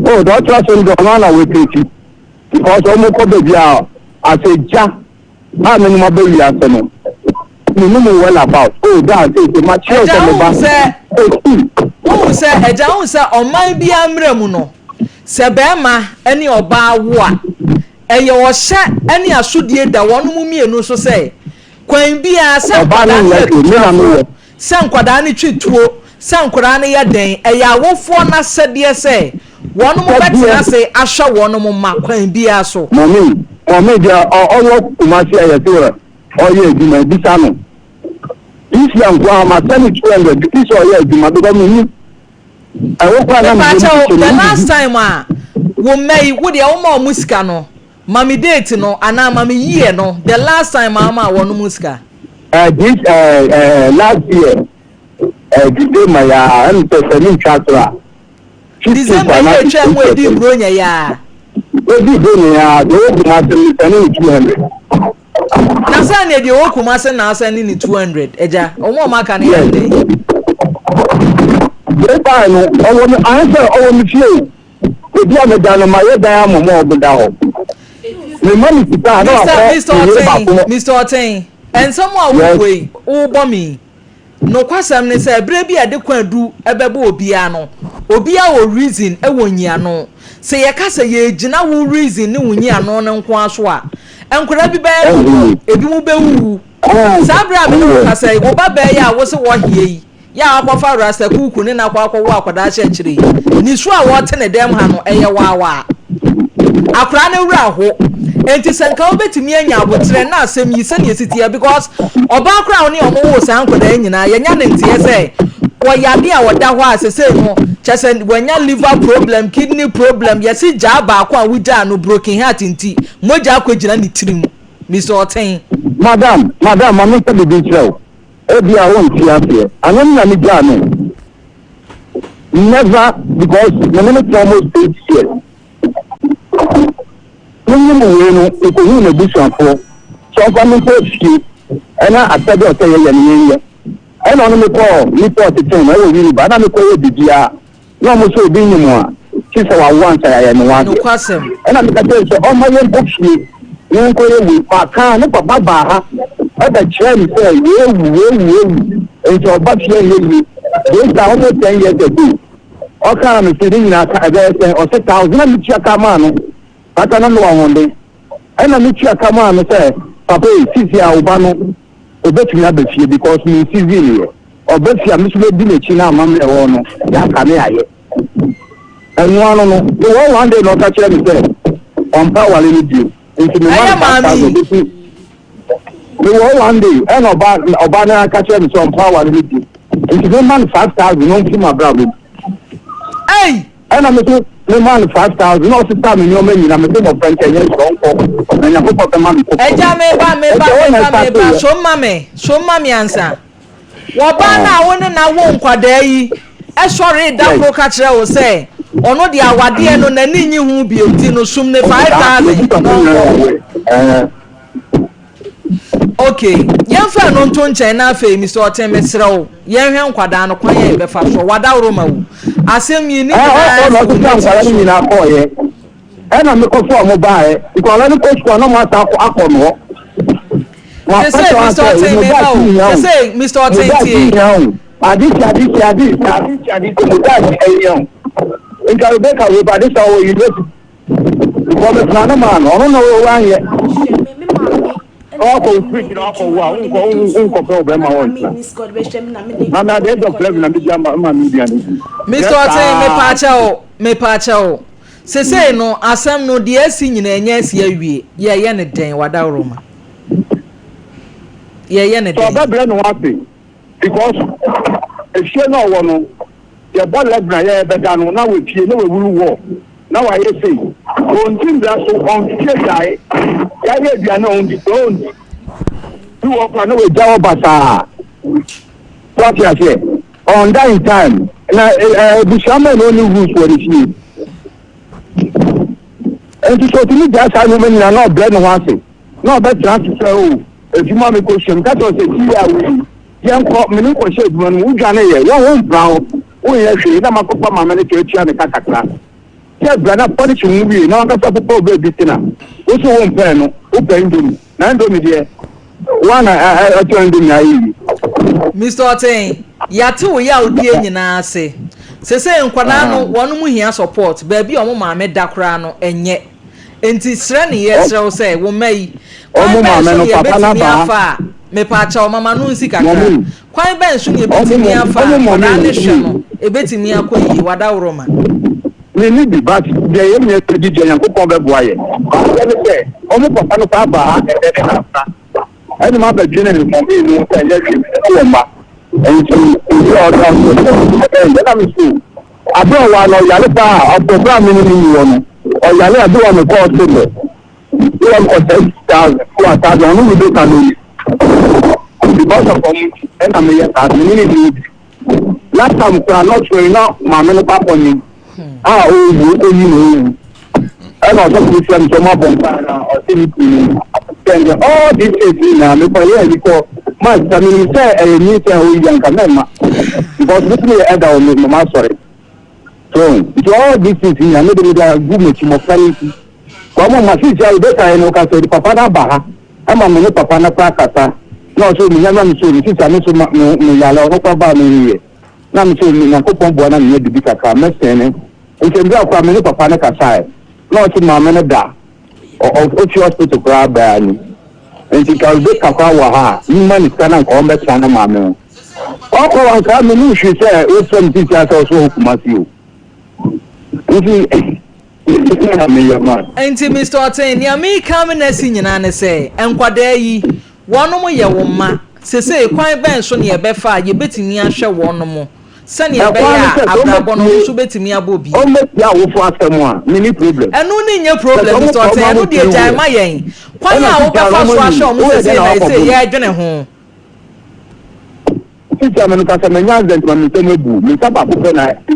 Oh deɛ ɔtra so no deɛ ɔno ara na wɔakreti because wɔn kɔ baabi a asɛ gya a menom aba wiase no menim well about oh daa seesei makyerɛw sɛ meba wohu sɛ agya wohu sɛ ɔman biara mmerɛ mu no. Sɛ barima ne ɔbaa wo a, ɛyɛ ɔhyɛ ne asodie da wɔn mmienu so sɛ, kwan biara, sɛ Ɔbaa no nkwadaa no nyɛ yɛ hwee, me na atuafoɔ, meyɛ. sɛ nkwadaa no twe tuo, sɛ nkwadaa no yɛ dɛn, ɛyɛ awofoɔ no asɛdeɛ sɛ wɔn bɛtena Sɛdeɛ. ase ahwɛ wɔn mma kwan biara so. Mummy, mummy deɛ ɔwɔ Kumasi a yɛse ɔyɛ adwuma, bisa no. This year nko ara ma send 200 this year ɔyɛ adwuma because me hu ɛwɔ kora na me yam Mepaakyɛw, kyekyɛ the me last didi. time a wo mma yi, wo deɛ woma wɔn sika no, ma me date no anaa ma me year no, the last time a womaa wɔn sika. This last year December ya ɛmu sɛ sɛ mi ntwa so a. December yi atwa mu edi buronya yi a. Edi buronya yi a, deɛ ɔwɔ Kumasi no sɛ ne 200. Na sɛ ne deɛ ɔwɔ Kumasi na asɛ ne ne 200 agya, wɔn a wɔn aka no yɛ dɛ. Deɛ baa no, ɔwɔ mi ayɛ sɛ ɔwɔ mi fie o. Ebi a meda no ma yɛ dan ama mo a ɔmo da hɔ. Me ma mi sika a na wakɔ Mr. ne yere Ɔtɛn, baako hɔ. Mr. Ɔtɛn, nsɛm a wobɔ yi, wobɔ mi yi, nokwasɛm ne sɛ berɛ bi a ɛde kwan du bɛbɔ obiara no, obiara wɔ reason wɔ nyiano. Sɛ yɛka sɛ yɛgyina wo reason ne wo nyiano no nko ara so a, nkwadaa bi bɛyɛ mmɔbɔ, ebi mu bɛwuwu. Saa berɛ a me ne wo kasa yi, wo ba bɛɛ yi a wo se wɔhea yi, yɛ a wakɔfa Rasta kuku ne no akɔ akɔwo akwadaa hyɛ akyire yi, nisuo a wɔte ne dɛm ha no, ɛyɛ waawaa. Akwadaa no werɛ aho. Enti sɛ nka wobɛtumi anya aboterɛ na asɛm yi sɛdeɛ ɛsi teɛ because ɔbaa koraa a wo ne ɔmo woo saa nkwadaa yi nyinaa yɛnya ne nteɛ sɛ ɔyare a ɔda hɔ a sesei no kyɛ sɛ wanya liver problem, kidney problem, yɛse gyaa baako a wogyaa no broken heart nti mogya akɔgyina ne tirim. Mister Ɔten. Madam, madam, ma menka biribi nkyerɛ wo. Ebia wonte aseɛ. Anyɛ me na megyaa no. Never, because me ne no tena almost 8 years. Menyim wei no, mekohuu n'abusuafoɔ sɛ ɔmfa me nkɔ fie ɛna asɛdeɛ ɔsɛ yɛyɛ no yɛnyɛ. Ɛna ɔne me kɔɔ nipa ɔtetee no ɛwɔ Winneba na mekɔyɛ biribiara na ɔmo sɛ obi nyim a kye sɛ wawo ansa yɛayɛ ne ho adeɛ. Nokwasɛm. Ɛna meka kyerɛɛ no sɛ ɔmma yɛnkɔ fie na yɛnkɔyɛ wei. Makaa ne papa baa ha ɛbɛkyerɛɛ me sɛ weewu weewu weewu nti ɔba fie ɛnyɛ yie. Wei saa almost 10 years ago. Ɔkaa me se ne nyinaa ka ɛbɛyɛ sɛn ɔse thousand na metua ka maa no kata na mewɔ ahoɔden ɛna metua ka maa no sɛ papa yi sisi a wo ba no obetumi aba fie because me nsi zin yɛ ɔba fie a me nso bɛdi n'akyi na amammerɛ ɛwɔ no yɛaka ne ayɛ ɛno ano no mewɔ one day na ɔka kyerɛ me sɛ ɔmpa aware no bio nti me ma Ɛyɛ no five maame thousand yi. bɛsi mewɔ one day ɛna ɔba ɔba no aka kyerɛ me sɛ ɔmpa aware no bio nti me ma no 5,000 na ɔmfiri m'abrabɔ mu. Ei! Ɛna me so me maa no 5,000 na ɔsesaa me nneɛma nyinaa me se mmɔfra nti ɛnyɛ nhyira ɔnkɔ na Nyankopɔn bɛma me foforɔ. Agya meba meba Nti ɛhɔ na meba ɛstartee meba yɛ. so ma me so ma me ansa. Wɔbaa no a wo ne no awo nkwadaa yi sɔree da koro ka kyerɛɛ wo sɛ ɔno deɛ awadeɛ no n'ani nnye ho bio nti no sum no 5,000 na ɔnkɔ. Ok, yɛmfa ɛno nto nkyɛn na afei Mister Ɔten mesrɛ wo yɛnhwɛ nkwadaa no kwan a yɛbɛfa soɔ. W'adaworoma wu. Asɛm yi ne nyinaa Ɔkɔ na si wo ɔsesa mmati nkwadaa no so. nyinaa kɔɔeɛ. Ɛna mekɔfa ɔmo baeɛ. Nkwadaa no kɔ sukuu a na ɔmo asan akɔ akɔ no hɔ. Sesei Mapɛtɔ Mister asɛ Ɔten mo meba daakye o. hia o. Sesei Mister Mo Ɔten daakye tie. hia o. Ade kye ade kye ade kye ade kye ade kye mo daakye ɛhia o. Nka Rebecca wei ba ade sɛ ɔwɔ university. Because metena no maa no ɔno na wanyɛ. Ɔkɔ wo fridge na wakɔ wo a wonkɔ wonkɔpɛ wo bɛrima wɔ ntena. Maame at the age of 11 na medi ama ma me aduane di. Mr. Ɔten mepaakyɛw mepaakyɛw sesei no asɛm no deɛ asi nyinaa ɛnyɛ asi awie yɛyɛ ne dɛn wadaworoma yɛyɛ ne Sɛ dɛn. ɔbɛbrɛ ne ho ase because efie na ɔwɔ no yɛbɔ 11 a yɛbɛda no na wapie na wawuru wɔ na wayɛ sei ɔnti mbra so ɔnfie gyae yɛayɛ aduane a ɔndi sɛ ɔndi bi wɔ kora na wagya hɔ basaa wate aseɛ ɔnda in time na abusua mɛ na ɔne rules wɔ ne fie nti sɛ ɔtumi gyae saa nneɛma nyinaa na ɔbrɛ ne ho ase na ɔbɛtena ase sɛ o adwuma mekɔhyia m ka kyerɛ sɛ fie a wei yɛnkɔ mene nkɔhyɛ adwuma no mu wodwane yɛ wɔn wo mpra hɔ wonyɛ hwee na makɔfa maame no kyerɛ tua ne ka kakra sɛ bra na pɔlihye ho wie na wankasa popɔ wo baabi tena wo so wo mpɛɛ no wopɛ Indomie na Indomie deɛ woana ɛtɔ Indomie ayɛ yi. Mr. Ɔten, yɛate wo yawdie nyinaa ase. Sesei nkwadaa no wɔn mo hia support, baabi a wɔn maame da koraa no ɛnyɛ. Enti srɛ ne yɛsrɛ wo sɛ wo mma yi, kwan Ɔmo bɛn maame so no ne papa no yɛbɛtumi aba ha. afa a, mepaakyɛw ma m'ano nsi kakra, Mɔmi. kwan bɛn so ne Ɔmo yɛbɛtumi mɔ afa a ɔmo mɔmi nkwadaa no hwɛ nni. no ɛbɛtumi akɔ yie, w'adaworoma. Me nni bi but deɛ yɛn nyinaa bɛdi deɛ Nyankopɔn bɛboa yɛn. Adeɛ ne sɛ ɔmo papa no koraa baa ha ɛnnɛ ne nnansa ɛna mabɛdwene ne mɔmi no ho sɛ ɛnyɛ hwee me ne no wɔ mma nti obi a ɔda nso sɛ ɛbɛn deɛ na me so aberɛ ɔwaa no ɔyare paa ɔpɔ berɛ a me ne no nni hɔ no ɔyare a bi wɔ mekɔ hospital bi wɔ mekɔ 30,000 bi wɔ 1,000 ɔno ne bɛka no yi because of ɔmo nti ɛna meyɛ saa me ne ne nni bi. Last time koraa na ɔkyerɛ na maame no kɔ akɔnye a ɔrewu ɔkɔyi na ɔrewu ɛna ɔsɔfo bi frɛ me sɛ ɔmo abɔ mpae na ɔse ne kunu no sɛ ndɛ all these things nyinaa mekɔ yɛ ani kɔ ma sɛ menim sɛ ɛyɛ nyinsɛn a ɔyi anka mɛmma because me tumi yɛ ɛda wɔ me mama asɔre so nti all these things nyinaa mede mede agu m'akyi mmɔfra no nti Wɔn ma seesei a Rebeka yɛ no, ɔka sɛ, Papa no aba ha ma me ne papa no koraa kasa, na ɔsɛ omi na me sɛ omi seesei a me nso ma me me yare ɔno koraa baa me yɛ na me sɛ omi Nyankopɔn boa na menya biribi kakra mɛsɛn ne nti mmerɛ koraa me ne papa no kasaeɛ na ɔse maame no da ɔ ɔ ofi hospital koraa baa ni nti nka Rebeka koraa wɔ ha a mema ne sika na nka ɔmbɛtena ne maame ho ɔkɔ wankaa me ne hwee sɛ wofrɛ me seesei a sɛ ɔso wɔ Kumasi o nti Enti Mister Ɔten, nea mereka me na asi nyinaa ne sɛ, nkwadaa yi, wɔnom yɛ wo mma. Sesei kwan bɛn so na yɛbɛfa a yɛbɛtumi ahwɛ wɔnom sɛnea Ɛkwan ɛbɛyɛ ne a sɛ, sɛ abrabɔ no wɔn wɔbɛtie nso bɛtumi abɔ bi? wɔbɛtie awofo asɛm a, menni problem. Ɛno ne nyɛ Sɛ problem, wɔn Mister kɔ Ɔten, ma ɛno wɔn deɛ tiri gyae wɔ ma yɛn. Kwan ɛna a sika no wobɛfa wɔn so anim ahwɛ wɔn woyɛ dɛn sesei na na wakɔ ɛsei bom. yɛredwene ho. Sisi a me no kasa manya accident ma me nsam abu me nsa baako pɛ na ɛyɛ adu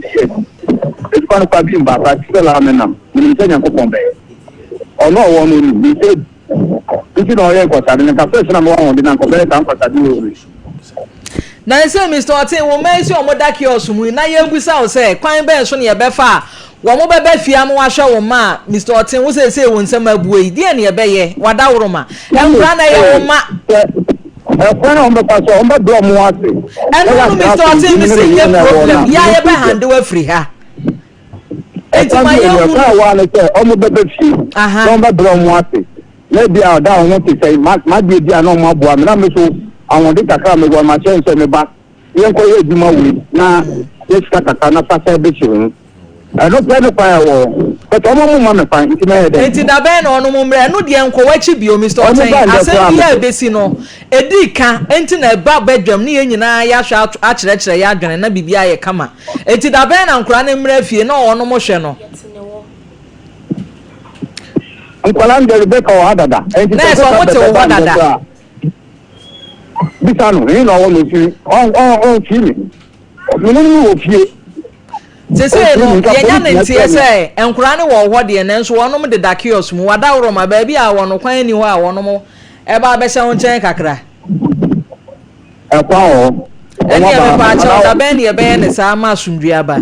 adwuma no koraa bi mba but still a me nam menim sɛ Nyankopɔn bɛyɛ ɔno a ɔwɔ no onim me nsa abu nti na ɔyɛ nkɔsade no nka first na mewɔ ahoɔden na nka ɔbɛyɛ saa nkɔsade wɔ wei. Na ɛsɛ Mister Ɔten, wo mma yi sɛ wɔn da kiosk mu yi, na yɛrebisa wo sɛ, kwan bɛn so na yɛbɛfa a wɔn bɛba fie ama wɔahwɛ wo mma a, Mister Ɔten, wo seesei wo nsam abue yi, deɛn na yɛbɛyɛ? W'adaworoma. Nkwadaa no, ɛyɛ wo mma. Sɛ ɛkwan a wɔbɛfa so a wɔbɛbrɛ wɔn ho ase na Ɛno no, wɔatena Mister Ɔten, asomdwoe mu ne mese ne nyɛ yere no a ɛwɔ hɔ no problem, a, yɛ a menni yɛbɛ problem. handle afiri ha. Enti Ɛkwan ma bi wɔ yɛnhunu. ɛkwan a ɛwɔ ha ne sɛ wɔbɛba fie na Aha. wɔbɛbrɛ wɔn ho ase na ebi a ɔda wɔn ho te sɛ m'adeɛ bi a na wɔn aboa me na me so ahoɔden kakra a mewɔ no makyerɛ no sɛ me ba yɛnkɔyɛ adwuma wei na yɛ sika kakra na fa sɛ bɛsi ho ɛno pɛ ne kwan a ɛwɔ hɔ but wɔn mo ma me kwan nti mɛyɛ dɛn. Nti da bɛn na ɔnom mmrɛ ɛno deɛ nkɔ w'akyi bio Mister Wɔn Ɔtɛn ba ndɛ asɛm koraa biara mepɛ. ɛbɛsi no ɛdi ka nti na ɛba badwam ne yɛn nyinaa yɛahwɛ akyerɛkyerɛ yɛn adwene na biribiara ayɛ kama nti da bɛn na nkwadaa no mmra fie na ɔnom hwɛ no. Nkwadaa no deɛ Rebecca wɔ ha dada nti Na sɛ ɛsɛ Rebecca wɔn te wo bɛba hɔ ndɛ dada. koraa bisa no ɛhe na ɔwɔ no ɔfiri ɔn ɔn ɔnfiri me me ne no wɔ fie. Sesei Ɔnfiri no me nka yɛnya ne polisi na nteɛ ɛfrɛ me. sɛ nkwadaa no wɔ hɔ deɛ nanso wɔnom deda kiosk mu wadaworoma baabi a wɔn kwan nni hɔ a wɔnom ɛba abɛhyɛ wo nkyɛn kakra. Ɛkwan wɔ hɔ. Wɔn Ɛneɛ aba mepaakyɛw anaa da bɛn na yɛbɛyɛ ne saa ama asomdwie aba?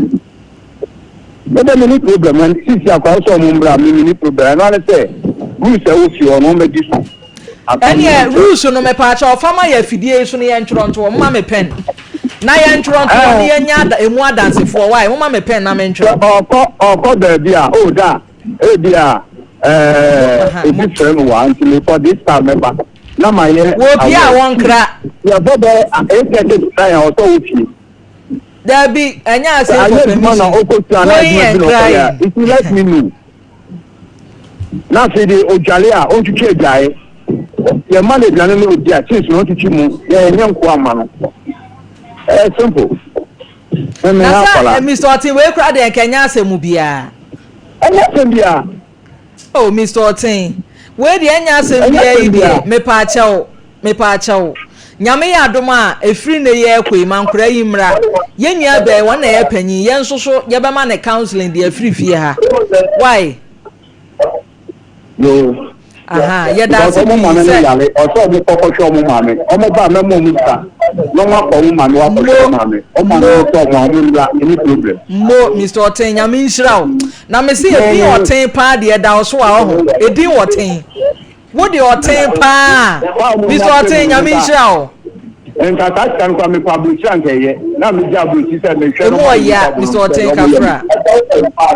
Me de menni problem na sisi akwadaa sɛ ɔmo mbra me menni problem ɛno ara ne sɛ rules a ɛwɔ fie hɔ no ɔmo bɛdi so ansa na Ɛneɛ ɔmo rules no mepaakyɛw fa ma yɛ afidie yi so no yɛntwerɛ nto hɔ moma me pen na yɛntwerɛ nto hɔ na Ɛɛ yɛnya ada ɛmu adansefoɔ wai moma me pen na sɛ mentwerɛ. ɔkɔ ɔkɔ baabi a oh da ebi a ɛɛ Mo obi frɛ me wɔ ha nti mekɔ this time mɛba na ma yɛ Wɔ pie a aware wɔnkra. yɛbɔ bɛ 8:30 to 9 a ɔsɛ wɔ fie. Dabi, ɛnyɛ Sɛ asking anyɛ for adwuma na permission. ɔkɔsua anaa Going adwuma bi and na ɔkɔyɛ a, crying. if you let me know. Na afei de odwale a ɔntwitwi agyae. Yɛma no aduane na ɔdi a, cheese no ɔntwitwi mu. Yɛnyɛ nkoa mma no. Ɛyɛ simple. Me me Na ha sɛ akwadaa. Mr. Ɔten wei koraa deɛ nka ɛnyɛ asɛm biara. Ɛnyɛ asɛm biara. Oh Mister Ɔten, wei deɛ ɛnyɛ asɛm Ɛnyɛ biara yi asɛm deɛ, biara. mepaakyɛw, mepaakyɛw. Nyame yɛ adom a, ɛfiri nnɛ yi ɛrekɔ yi, ma nkoraa yi mmra. Yɛn nua bɛɛ, wɔn na ɛyɛ panyin, yɛn nso so yɛbɛma no counseling deɛ afiri fie ha. Wai? Yoo. Aha, yɛda Because ase ɔmo pii maame no sɛ. yare, ɔsɛ ɔmo kɔ kɔhwɛ ɔmo maame. Ɔmo ba a mɛma ɔmo sika na ɔmo akɔ ɔmo maame hɔ akɔhwɛ Mo, ɔmo maame. Ɔmo maame mo. no sɛ ɔmo a ɔmo mmra, menni problem. Mo, Mister Ɔten, Nyame nhyira wo. Na me se edin Ɔten paa deɛ ɛda wo so a ɔho. Edin Ɔten. Wo deɛ Ɔten paa. Mister Ɔten, Nyame nhyira wo. Nka saa sika no koraa mekɔ aburokyiri anka ɛyɛ. Na megye aburokyiri sɛ mehwɛ no Emu ma ɔya, nipa Mr. bɔ no Ɔten sɛ ɔmo yɛ Kafra.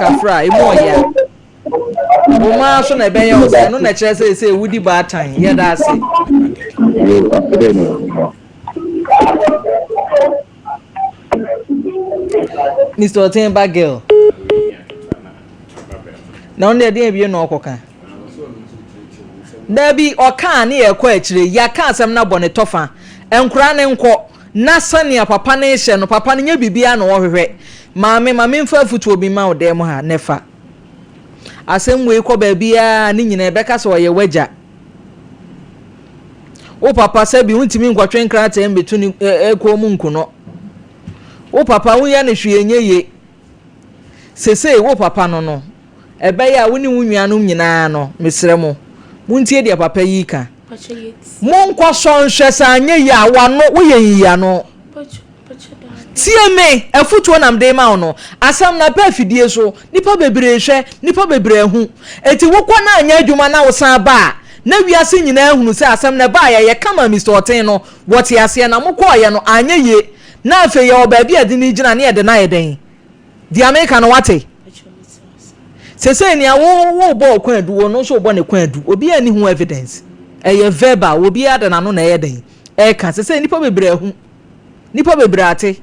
Kafra, emu ɔya. Wo maa so na ɛbɛyɛ wo sɛ ɛno na ɛkyerɛ sɛ sɛ wodi baatan. Yɛda ase. Mr. Ɔten ba girl. Na ɔno deɛ ɛdeɛn bio na ɔkɔka? Dabi, ɔka a ne yɛkɔ akyire. Yɛaka asɛm no abɔ ne tɔfa. Nkwadaa no nkɔ. Na sɛnea papa no rehyɛ no, papa no nyɛ biribiara na ɔhwehwɛ. Maame, ma memfa afotuo bi mma wo dan mu ha, na fa. Asɛm wei kɔ baabiara a, ne nyinaa ɛbɛka sɛ ɔyɛ w'agya. Wo papa sɛbi wontumi nkɔtwe nkrataa mbɛtu ne kɔn mu nku no. Wo papa woyɛ no hwee nyɛ yie. Sesei wo papa no no, ɛbɛyɛ a wo ne wo nuanom nyinaa no, mesrɛ mo, montie deɛ papa yi reka. Monkɔsɔ nhwɛ sɛ anyɛ yie a, w'ano, woyɛ nyiyiano. Tie me, afotuo na mede rema wo no. Asɛm no aba afidie so, nnipa bebree hwɛ, nnipa bebree ahu. Enti wokɔ na anyɛ adwuma na wosan ba a, na wiase nyinaa ahunu sɛ asɛm no ɛbaeɛ, yɛka maa Mister Ɔten no, wɔte aseɛ, na mokɔeɛ no, anyɛ yie. Na afei yɛwɔ baabi a yɛde no regyina na yɛde no ayɛ dɛn? Deɛ meka no woate? Sesei nea wo wobɔ ɔkwan adu, ɔno nso rebɔ ne kwan adu. Obiara nni ho evidence. Ɛyɛ verbal, obiara de n'ano na ɛyɛ dɛn? Ɛreka. Sesei nnipa bebree ahu. Nnipa bebree ate.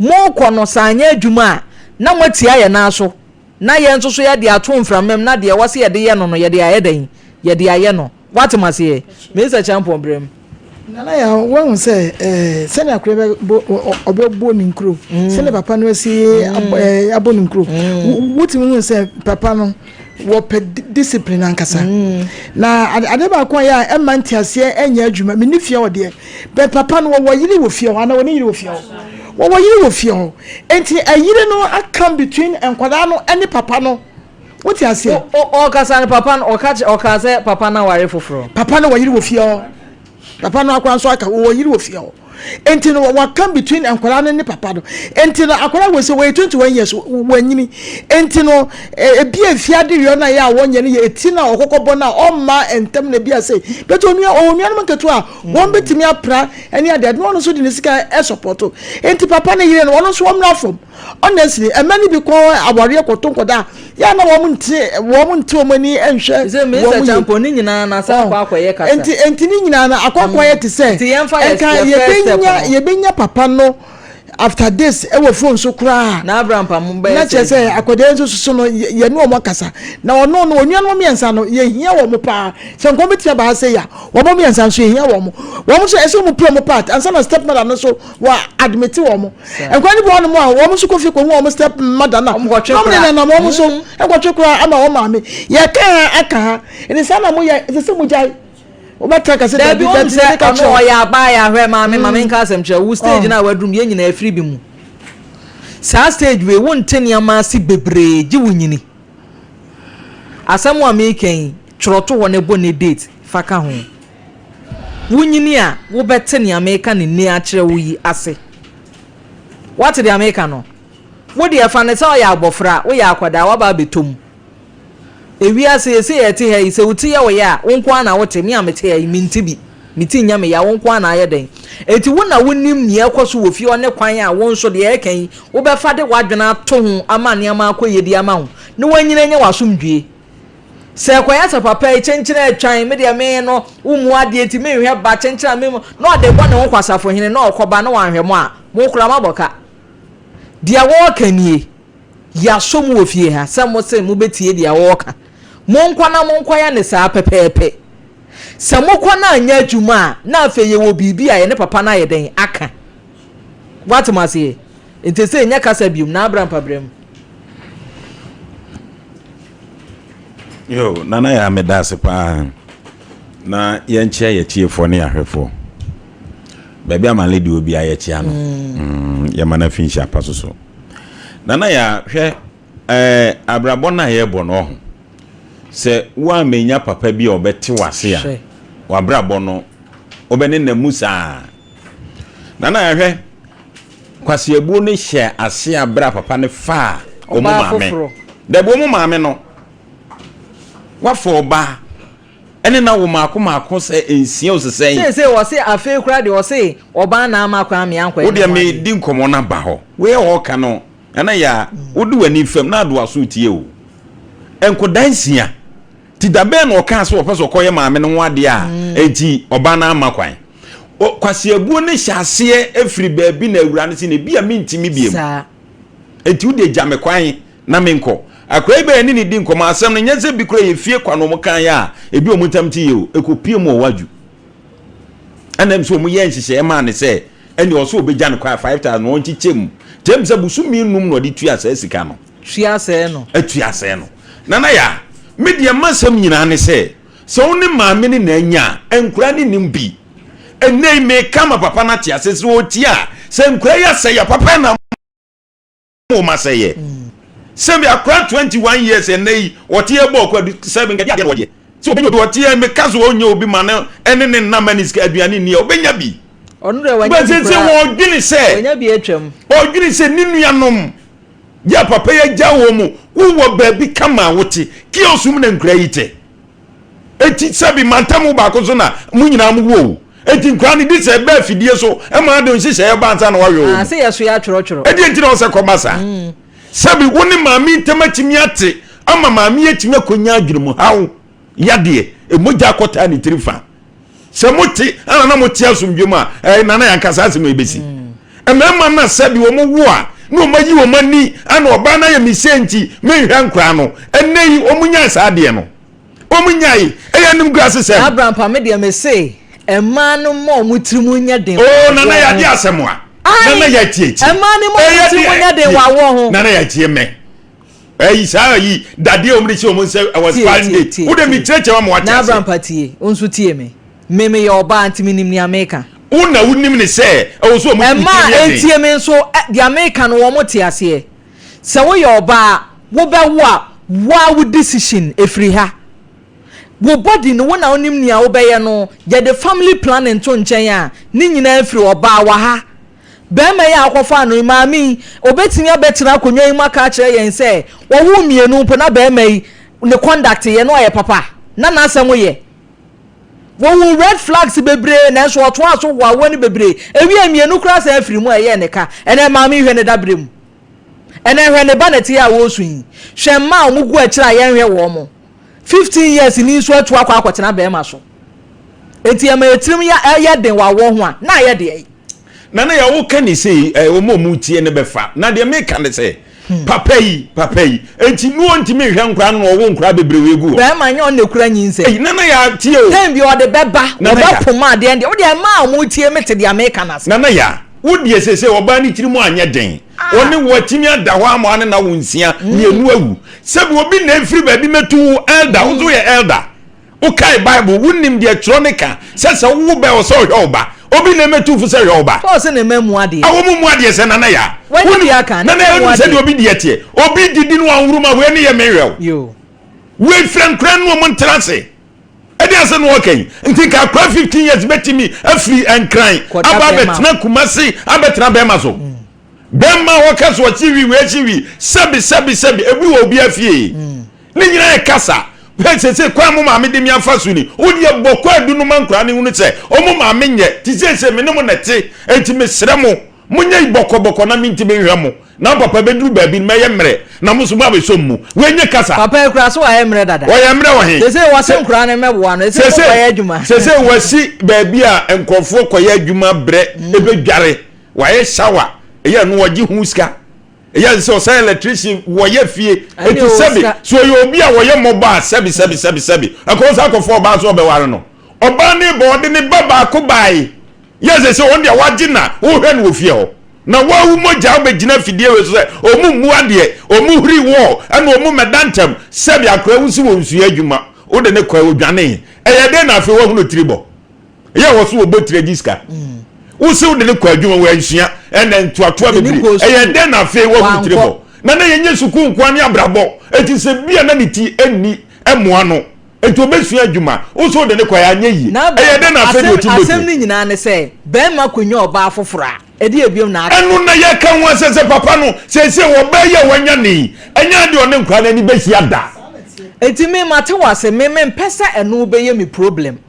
Morekɔ no, sɛ anyɛ adwuma a, na moatia yɛn nan so. Na yɛn nso so yɛde ato mframa mu na deɛ ɛwɔ sɛ yɛde yɛ no no, yɛde ayɛ dɛn? Yɛde ayɛ no. Woate me aseɛ? Minister Kyampɔn, brɛ mu. Nana Yaw, woahu sɛ eh, sɛnea akora bɛbɔ ɔbɛbɔ ne nkuro, mm. sɛnea papa no asi mm. eh, abɔ ne nkuro, mm. wotumi hu sɛ papa no wɔpɛ discipline ankasa. Na ade baako a yɛ a ɛma nteaseɛ ɛnyɛ adwuma, menni fie hɔ deɛ, bɛ papa no wɔwɔ yere wɔ fie hɔ anaa wɔne yere wɔ fie hɔ? Wɔwɔ yere wɔ fie hɔ. Nti ɛyere no aka between nkwadaa no ne papa no. Wote aseɛ? Ɔkasa no papa no ɔka kyerɛ ɔkaa sɛ papa no aware foforɔ. Papa no wɔ yere wɔ fie hɔ. Papa no akora nso aka wɔ yere wɔ fie hɔ. Nti no waka between nkwadaa no ne papa no. Nti no akwadaa wɔ sɛ wɔyɛ 21 years wɔanyini. Nti no ebi a efie adewiɔ no a yɛ a wɔnyɛ no yɛ eti no a ɔkɔkɔ bɔ no a ɔmma ntɛm na ebi a sɛ bɛtɛ onua ɔwɔ nuanom nketewa a wɔn bɛtumi apra ɛne adeɛ na ɔno nso de ne sika ɛsɔpɔto. Nti papa no yere no ɔno nso ɔmmra fam. Honestly, mma no bi kɔ awareɛ kɔto nkɔda a, yɛ a na wɔn nte wɔn nte wɔn ani nhwɛ Sɛ wɔn Mr. yie. Champon ne nyinaa na asan akɔ akɔyɛ kasa. Nti nti ne nyinaa no akɔ akɔyɛ te sɛ Nti yɛmfa yɛ nka yɛ first step yɛbɛnya no. yɛbɛnya papa no after this ɛwɔ phone so koraa. Na Abraham pa mo Na bɛyɛ kyerɛ sɛ sɛ akwadaa yi nso soso no yɛ yɛne wɔn akasa na ɔno no onuanom mmiɛnsa no yɛhia wɔn paa sɛ nkɔm bɛtumi aba ha sɛ yɛ a wɔn mmiɛnsa nso yɛhia wɔn wɔn nso ɛsɛ wɔn play wɔn part ansa na step mother no nso wɔ admit wɔn nkwa no bi wɔn a wɔn nso kɔ fie kɔ hu wɔn step mother na wɔn ne nanam wɔn nso nkɔtwe koraa ama wɔn maame yɛ ka ha aka ha ɛne saa na mo yɛ ɛsɛ sɛ mo gyae wobɛtra kɛse dabi dabi sɛ ɔno ɔyɛ abaa yɛ ahwɛ maame maame nka asɛm kyerɛ wo stage na wadrum yɛn nyinaa afiri bi mu saa stage wei wonte nneɛma ase bebree gye wo nyini asɛm a meka yi twerɛ to hɔ na ɛbɔ ne date fa ka ho Wonyini a, wobɛte nea mereka no nnɛ akyerɛ wo yi ase. Woate deɛ mereka no? Wo deɛ, fa no sɛ woyɛ abɔfra, woyɛ akwadaa, woaba abɛtɔ mu. Ewiase, seesei a yɛte ha yi, sɛ wo ti yɛ wo ya a, wo nko ara na wote, me a mete ha yi, mente bi. Me ti nyɛ me ya, wo nko ara na ayɛ dɛn? Enti wo na wonim nea ɛrekɔ so wɔ fie hɔ ne kwan a wo nso, deɛ ɛreka yi, wobɛfa de w'adwene ato ho ama nneɛma akɔ yie de ama wo, na woanyini anya w'asomdwoeɛ. Sɛ ɛkɔyɛ sɛ papa yi kyenkyene atwan, me deɛ me no, wommu adeɛ nti menhwɛ ba kyenkyene a memu, na ɔde bɔ ne ho kwasafohene na ɔkɔba na wanhwɛ mo a, mo koraa moabɔ ka. Deɛ wɔreka nie, yɛasɔ mu wɔ fie ha sɛ mo se mobɛtie deɛ wɔreka. Monkɔ na monkɔyɛ no saa pɛpɛɛpɛ. Sɛ mokɔ na anyɛ adwuma a, na afei yɛwɔ biribi a yɛne papa no ayɛ dɛn aka. Woate mo aseɛ? Nti sei nyɛ kasa biom, na abra mpabrɛ mu. Yo, Nana Yaa meda ase paa. Na yɛnkyea yɛtiefoɔ ne yɛahwɛfoɔ. Baabi a my lady wɔ biara yɛkyea no. Mm. Yɛma no afi nhyia pa so so. Nana Yaa hwɛ ɛɛ abrabɔ no a yɛrebɔ no ɔho. Sɛ woammɛnya papa bi a ɔbɛte w'ase a, w'abrabɔ no wobɛnenam mu saa. Nana Yaa hwɛ Kwasiabuo no hyɛɛ aseɛ a berɛ a papa no faa wɔn maame. Dabi, wɔn maame no, wafa ɔbaa. Ɛne na wo maako maako sɛ nsia osesɛn. Seesei wɔse afei koraa deɛ ɔse ɔbaa na ama kwan me ankɔyɛ Wo ne deɛ ho me adeɛ. di nkɔmɔ no aba hɔ. Wei a ɔɔka no Nana Yaa, wo de w'ani fam na ade w'aso retie o. Nkɔdaa nsia. Nti da bɛn na ɔkaa sɛ ɔpɛ sɛ ɔkɔyɛ maame no ho adeɛ a enti ɔbaa no amma kwan? Kwaseabuo no hyɛ aseɛ firi baabi na awuraa no se no ebia mentumi biom. Saa. Enti wo deɛ gya me kwan na menkɔ. Akwadaa yi bɛyɛ ne ne di nkɔmmɔ, asɛm no nyɛ sɛ bi koraa yɛ fie kwa na wɔn kaeɛ a ebi wɔn ntam te yie o, ɛkɔpue mu wɔ Wadwo. Ɛna ɛm sɛ wɔn yɛɛ nhyehyɛeɛ maa no sɛ ɛnneɛ ɔsɛ ɔbɛgya no kwan 5000 na ɔnkyekyɛ mu. Nti ɛm sɛ bosome nnum na ɔde tua saa sika no. Tua sɛɛ no. Atua sɛɛ no. Nana Yaa, me deɛ m'asɛm nyinaa ne sɛ, sɛ wo ne maame no na anya a, nkwadaa no nnim bi. Ɛnnɛ yi meka ma papa no ate ase, sɛ ɔtie a, sɛ nkwadaa yi asɛe a, papa na wɔn asɛeɛ. Sɛ me akora 21 years ɛnnɛ yi, ɔte yɛ bɔɔ kwadu sɛ me nkɛde adeɛ na ɔyɛ. Sɛ ɔbɛnya obi ɔte yɛ meka sɛ ɔnyɛ obi ma no ɛne ne nna ma ne sika aduane nni a, ɔbɛnya bi. Ɔno deɛ wanya bi koraa. Ɔdwene sɛ, Wanya bi atwam. ɔdwene sɛ ne nuanom yɛ papa yi agya wɔn mu, wowɔ baabi kama a wote, kiosk mu na nkura yi te. Eti sɛbi mantam baako so na mo nyinaa mo wɔ o. Eti nkura no di sɛ ɛbɛ afidie so ɛma ade nhyehyɛeɛ ba ansa na wahwɛ wɔn. Ah, sɛ yɛ so yɛ atwerɛtwerɛ. Ɛdeɛ nti na ɔsɛ kɔba saa. Sɛbi wo ne maame ntam atumi ate ama maame atumi akɔnya adwene mu haw yadeɛ, emogya akɔtaa ne tiri fa. Sɛ mote ana na mote asomdwe mu a, ɛɛ nana yɛnka saa asɛm yi bɛsi. Mmarima no a sɛbi wɔn wo a na wɔn ayi wɔn ani ana ɔbaa no ayɛ me sei nti menhwɛ nkoraa no, ɛnnɛ yi wɔn nyae saa adeɛ no. Wɔn nyae. Ɛyɛ animguase sɛm. Abraham pa me deɛ me se mmaa no mma wɔn tiri mu nyɛ den. Oo nana yɛ ade asɛm a. Nana yɛ tie tie. Mmaa no mma wɔn tiri mu nyɛ den wɔ awoɔ ho. Nana yɛ tie mɛ. Ɛyi saa yi dadeɛ wɔn de hyɛ wɔn nsa ɛwɔ spine day. Wo de mi kyerɛkyerɛ wɔn wate ase. Na Abraham pa tie, wo nso tie me. Me meyɛ ɔbaa nti menim nea meka. Wo na wonim ne sɛ ɛwɔ so wɔn ti Mmaa yɛ den. ntie me nso deɛ meka no wɔn te aseɛ. Sɛ woyɛ ɔbaa wobɛwo a woa wo decision ɛfiri ha. Wo body no wo na wonim nea wobɛyɛ no yɛde family planning to nkyɛn a ne nyinaa firi ɔbaa wɔ ha. Barima yi a wokɔfaa no yi, maame yi, ɔbɛtumi abɛtena akonnwa yi mu aka akyerɛ yɛn sɛ wɔwoo mmienu mpo na barima yi ne conduct yɛ na ɔyɛ papa, na n'asɛm yɛ. Wɔhuu red flags bebree nanso ɔtoaa so hoahoa no bebree. Ewiee mmienu koraa san firi mu a ɛyɛɛ ne ka. Ɛnɛ maame yi hwɛ ne daberɛ mu. Ɛnɛ hwɛ ne ba na ɛte a ɔresu yi. Hwɛ mmaa a wɔgu akyire a yɛnhwɛ wɔn. 15 years ni nso atu akɔ akɔtena barima so. Enti ɛma yɛ tirim yɛ yɛ den wɔ awoɔ ho a, na ayɛ deɛ. Nana yɛ wo ka ne sei ɛ wɔn a wɔn tie no bɛfa na deɛ meka ne sɛ papa yi papa yi enti no ɔntumi nhwɛ nkora no na ɔwo nkora bebree wɔ egu hɔ. Bɛrima nyɛ ɔno na ekura nyinsɛn. Ei nana yɛ tie o. Time bi ɔde bɛba Nana ya. ɔbɛpoma adeɛ deɛ wodeɛ mmaa a wɔn tie me te deɛ meka no ase. Nana ya wo deɛ sese ɔbaa ne tiri mu anyɛ den ɔne wo atumi ada hɔ ama ɔne na wo nsia mmienu awu sɛbi obi na efiri baabi mɛtu wo elder wo nso yɛ elder. Wokae Bible, wunim deɛ twerɛ no ka sɛ sɛ wowo ba ɛwɔ sɛ ɔhwɛ wo ba. Obi na ɛmɛtu fo sɛ hwɛ wo ba. Paul sɛ ne mma mu adeɛ. Awɔ mu mu adeɛ sɛ Nana Yaa. Wanya bi aka, ne Nana Yaa mma mu wonim sɛdeɛ adeɛ. obi deɛ teɛ. Obi didi no wanhuru ma wei ne yɛ menhwɛ wo. Yoo. Wei frɛ nkora no ɔmo ntena ase. Ɛdeɛn asɛm na wɔka yi? Nti nka akora 15 years bɛtumi afiri Nkran Kɔda aba bɛrima abɛtena Kumasi abɛtena bɛrima so. Bɛrima a wɔka so ɔkye wi wei akyi wi sɛbi sɛbi sɛbi ebi wɔ obi afie. Ne nyinaa yɛ kasa. Hwɛ seesei kwan a mo maame de me afa so ni. Wo deɛ bɔ kwaadu no ma nkwadaa no nhunu sɛ wɔn maame nyɛ te seesei me ne mo na ɛte. Enti mesrɛ mo, monyɛ yi bɔkɔbɔkɔ na mentumi nhwɛ mo. Na mo papa bɛduru baabi no, mɛyɛ mmerɛ na mo nso moabɛsɔ me mu. Wei nyɛ kasa. Papa yi koraa so wayɛ mmerɛ dada. Ɔyɛ mmerɛ wɔ he? Seesei wɔse nkwadaa no mmɛboa no. Seesei mokɔyɛ adwuma. Seesei wasi baabi a nkurɔfoɔ kɔyɛ adwuma brɛ bɛdware. Wayɛ shower, ɛyɛ no ɔgye ho sika. Ɛyɛ sɛ ɔsan electrician wɔyɛ fie eti sɛbi so ɔyɛ obi a wɔyɛ mmɔbɔ a sɛbi sɛbi sɛbi sɛbi ɛkɔ sɛ akɔfo ɔbaa so ɔbɛware no ɔbaa ne bɔ ɔde ne ba baako baae yɛ sɛ sɛ wɔn deɛ wagye na wohwɛ no wɔ fie hɔ na wawu mogya wobɛgyina fidie wei so sɛ ɔmu mmu adeɛ ɔmu huri wɔɔ ɛna ɔmu mɛda ntɛm sɛbi akora wo si wɔ nsua adwuma wode ne kɔɛ odwane ɛyɛ dɛn na afei wahunu tiri bɔ Ɛyɛ wɔ so wɔbɔ tiri agye sika. Wo se wode no kɔ adwuma wansua ɛna ntoatoa bebree. Ɛyɛ dɛn na afei wahunu tiri bɔ? Na na yɛnyɛ sukuu nkoa ne abrabɔ. Eti sɛ bi a na ne ti nni mmoa no. Eti obesua adwuma. Wo se wode no kɔ a anyɛ yie. Ɛyɛ dɛn na afei deɛ ɔtumi bɔ Asɛm tiri? no nyinaa ne sɛ barima kɔnya ɔbaa foforɔ a, ɛdeɛ biom na aka. Ɛno na yɛka ho asɛm sɛ papa no seesei ɔbaa yi a wanya no yi, ɛnyɛ adeɛ a ɔne nkwadaa no ani bɛhyia da. Enti me mate wo ase, me mempɛ sɛ ɛno bɛyɛ me problem.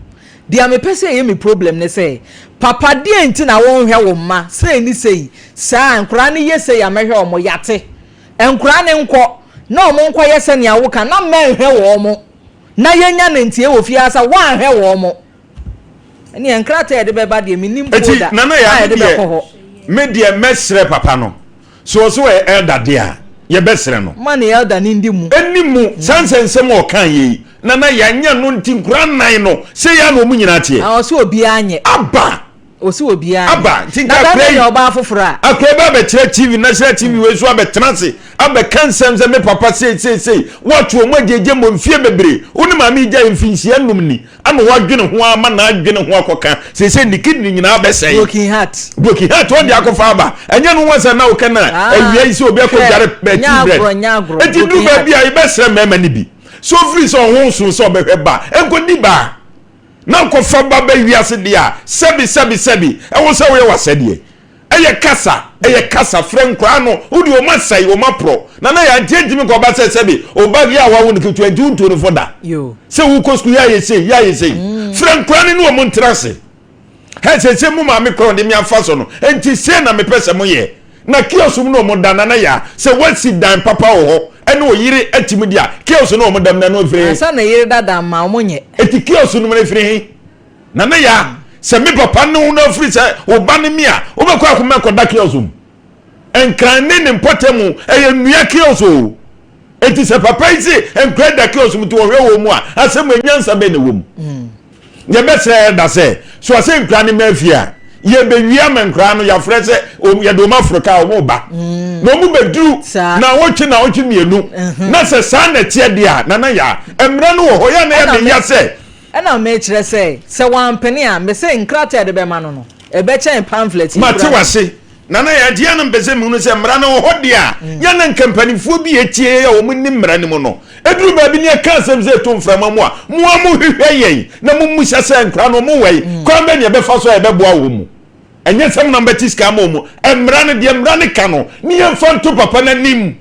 Deɛ mepɛ sɛ ɛyɛ me problem ne sɛ, papa deɛn nti na wonhwɛ wo mma sei ne sei, saa, nkwadaa no yɛ sei a mɛhwɛ wɔn, yɛate. Nkwadaa no nkɔ na wɔn nkɔyɛ sɛnea woka na mɛnhwɛ wɔn, na yɛnya no nteɛ wɔ fie ha sɛ woanhwɛ wɔn. Ɛneɛ nkrataa a yɛde bɛba deɛ mennim Eti folder Nana a Yaa me yɛde deɛ bɛkɔ hɔ. me deɛ mɛsrɛ papa no sɛ ɔsɛ ɔyɛ elder deɛ a yɛbɛsrɛ no. Ma ne elder no ndi mu. Ɛni mu saa nsɛnsɛm a ɔkaa yɛ yi Nana Yaa nyɛ no nti nkura nnan no sei ara na wɔn nyinaa teɛ. Ah ɔse obiara nyɛ. Aba! Ɔse obiara nyɛ. Aba! Nti nka Na akora bɛrima yi nya ɔbaa foforɔ a. akora yi ba abɛkyerɛ TV national TV wei so abɛtena ase abɛka nsɛm sɛ me papa sei sei sei woato wɔn agyegye mmɔ mfie bebree wo ne maame yi gyae mfinhyia nnum ni Ana wadwene ho ara ma n'adwene ho akɔka seesei ne kidney nyinaa bɛsɛe. Broken heart. Broken heart ɔde akɔfa aba. Ɛnyɛ no nwansa na woka na Ah, awia yi sɛ obi akɔdware hwɛ, tea nyɛ bread. agorɔ, nyɛ agorɔ. Enti duru Broken heart. baabi a yɛbɛsrɛ mmarima no bi sɛ ofiri sɛ ɔho nso sɛ ɔbɛhwɛ ba nkɔdi ba na nkɔfa ba bɛ wiase deɛ a sɛbi sɛbi sɛbi ɛwɔ sɛ woyɛ w'asɛdeɛ. Ɛyɛ kasa, ɛyɛ kasa, frɛ nkoraa no, wo deɛ ɔma sɛe, ɔma porɔ. Nana yaa nti ɛntimi nkɔ ba sɛ sɛbi ɔba yɛ a wawo no ketewa nti wontuo no fo da. Sɛ wokɔ sukuu yɛ ayɛ sei, yɛ ayɛ sei. Frɛ nkoraa no ne ɔmo ntena ase. Hɛ sɛsɛ mo maame kora ɔde me afa so no, nti sei na mepɛ sɛ moyɛ. Na kiosk mu na ɔmo da, Nana yaa, sɛ woasi dan papa wɔ hɔ ɛne ɔyere atimi deɛ a, kiosk no ɔmo da mu na ɛno ɛfiri he? Ansa na yere dada ma ɔmo nyɛ. Eti kiosk no mu no ɛfiri he? Nana Yaa, sɛ me papa ne wo na afiri sɛ wo ba ne me a, wobɛkɔ akoma akɔda kiosk mu. Nkran ne ne mpɔtam ɛyɛ nnua kiosk o. Enti sɛ papa yi se nkran da kiosk mu nti wɔhwɛ wɔn mu a, asɛm wei nyansa bɛn na ɛwɔ mu? Yɛbɛsrɛ ɛda sɛ, so asɛ nkran ne mmaa fie a, yɛbɛwie ama nkran no yɛafrɛ sɛ yɛde wɔn aforo kaa wɔn ba. Na wɔn bɛduru naawɔtwe naawɔtwe mmienu. Na sɛ saa na ɛteɛ deɛ a, Nana Yaa, mmara no wɔ hɔ, yɛ a na ɛyɛ me ya sɛ, Ɛna mekyerɛ sɛ, sɛ wampene a, mese nkrataa a yɛde bɛma no no, ɛbɛkyɛn pamphlet yi Mate koraa. w'ase, Nana Yaa, nti yɛ a na mepɛ sɛ mehunu sɛ mmara no wɔ hɔ deɛ a, yɛ a na nka mpanimfoɔ bi a ɛtie yɛn a wɔn nim mmara no mu no, ɛduru baabi ne yɛka asɛm sɛ ɛto mframa mu a, mo ara mohwehwɛ yɛn na mommisa sɛ nkwadaa no wɔn wɔ he, kwan bɛn na yɛbɛfa so a yɛbɛboa wɔn mu. Ɛnyɛ sɛ mo na mobɛte sika ama wɔn. Mmara no, deɛ mmara no ka no, ne yɛmfa nto papa no anim.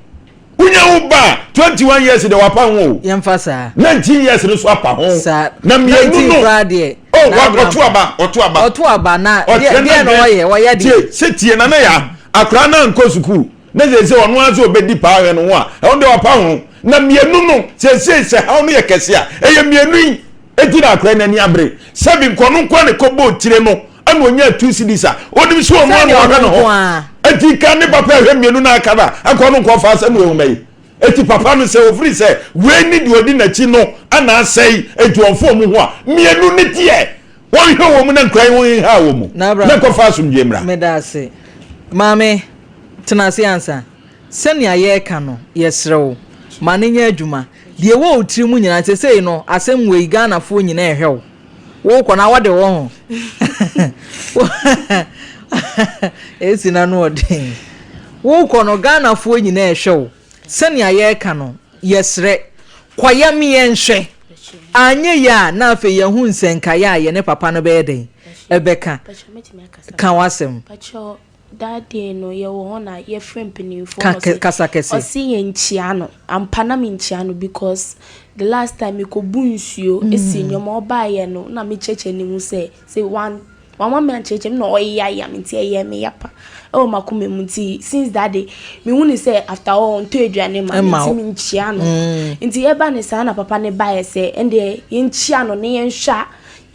Wonya wo ba a, 21 years deɛ wapa ho o. Yɛmfa saa. 19 years no so apa ho. Saa. Na mmienu 19 no. koraa deɛ. Oh, na wa, Abraham. ɔto aba, ɔto aba. Ɔto aba na deɛ Ɔkyerɛ deɛ na ɔyɛ, ɔyɛ deɛ. Tie, sɛ tie na na ya, akwaraa no ankɔ sukuu. Na sɛ sɛ ɔno ara sɛ ɔbɛdi paa hwɛ no ho a, ɛno deɛ wapa ho. Na mmienu no, sɛ sɛ haw no yɛ kɛse a, ɛyɛ mmienu yi. Enti na akwaraa no ani abere. Sɛbi nkɔno nko a na ɛkɔbɔɔ tire no. Ɛna ɔnyaa 2 cedis a ɔnim sɛ ɔno ano ɔhwɛ ne ho. Eti nka ne papa ɛhwɛ mmienu na aka no a, anka ɔno nka ɔfa asɛm wei ho bɛyi. Eti papa no sɛ ɔfiri sɛ wei ne deɛ ɔdi n'akyi no ana asɛe, enti ɔmfa wɔn ho a, mmienu ne deɛ wɔnhwɛ wɔn mu na nkura yi ho nhaa wɔn mu na nkɔfa asomdwoeɛ mmra. Meda ase. Maame, tena ase ansa. Sɛnea yɛreka no, yɛsrɛ wo, ma no nyɛ adwuma. Deɛ ɛwɔ wo tiri mu nyinaa, seesei no, asɛm wei, Ghanafoɔ nyinaa rehwɛ wo. Wokɔ na wɔde wo ho. Esi na no ɔden. Wokɔ no Ghanafoɔ nyinaa ɛhwɛ wo. Sɛnea yɛreka no, yɛsrɛ. Kɔyɛ me yɛnhwɛ. Anyɛ yie a na afei yɛahu nsɛnkaeɛ a yɛne papa no bɛyɛ dɛn? Ɛbɛka. Ka w'asɛm. That day no yɛwɔ hɔ na yɛfrɛ mpanimfoɔ Ka na ɔse kasa kɛse. ɔse yɛnkyia no. Ampa na menkyia no because the last time mekɔbu nsuo si nneɛma ɔbaeɛ no na mekyerɛkyerɛ ne mu sɛ sɛ wan wamma me ankyerɛkyerɛ mu na ɔyeyayam nti ɛyɛɛ me ya pa ɛwɔ m'akoma mu nti since that day mehu ne sɛ after all ɔntɔ aduane ma me Ɛma nti wo. menkyia no. Nti ɛba ne saa na papa no baeɛ sɛ ɛndeɛ yɛnkyia no na yɛnhwɛ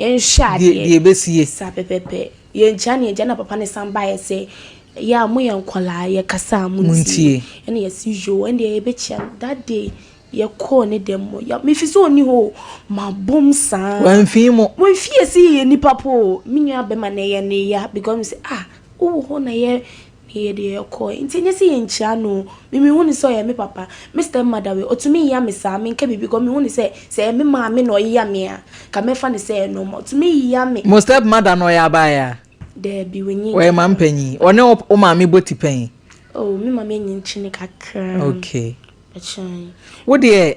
yɛnhwɛ Deɛ adeɛ. deɛ ɛbɛsie. Saa pɛpɛpɛ. Yɛnkyia no yɛnkyia na papa no san baeɛ sɛ yɛ a moyɛ nkwadaa yɛkasa a montie ɛna yɛse yoo ɛndeɛ yɛbɛkyia no that day yɛkɔɔ ne dɛm hɔ ya mefi sɛ ɔni hɔ o mabom saa wamfii mo wamfi yɛ sɛ yɛyɛ nipa po o me nua bɛma na ɛyɛ ne ya because me sɛ ah wowɔ hɔ na yɛ na yɛ deɛ yɛkɔɛ nti ɛnyɛ sɛ yɛnkyia no o me mehu ne sɛ ɔyɛ me papa me step mother wei ɔtumi ya me saa menka biribi because mehu ne sɛ sɛ ɛyɛ me maame na ɔya me a ka mɛfa no sɛ ɛyɛ normal ɔtumi ya me. Mo step mother no ɔyɛ abaayaa? Daabi wanyin Ɔyɛ maame panyin. Ɔne wo maame bɔ ti pɛn? Oh me maame anyin kyene kakra. Okay. Ɛkyɛn. Wo deɛ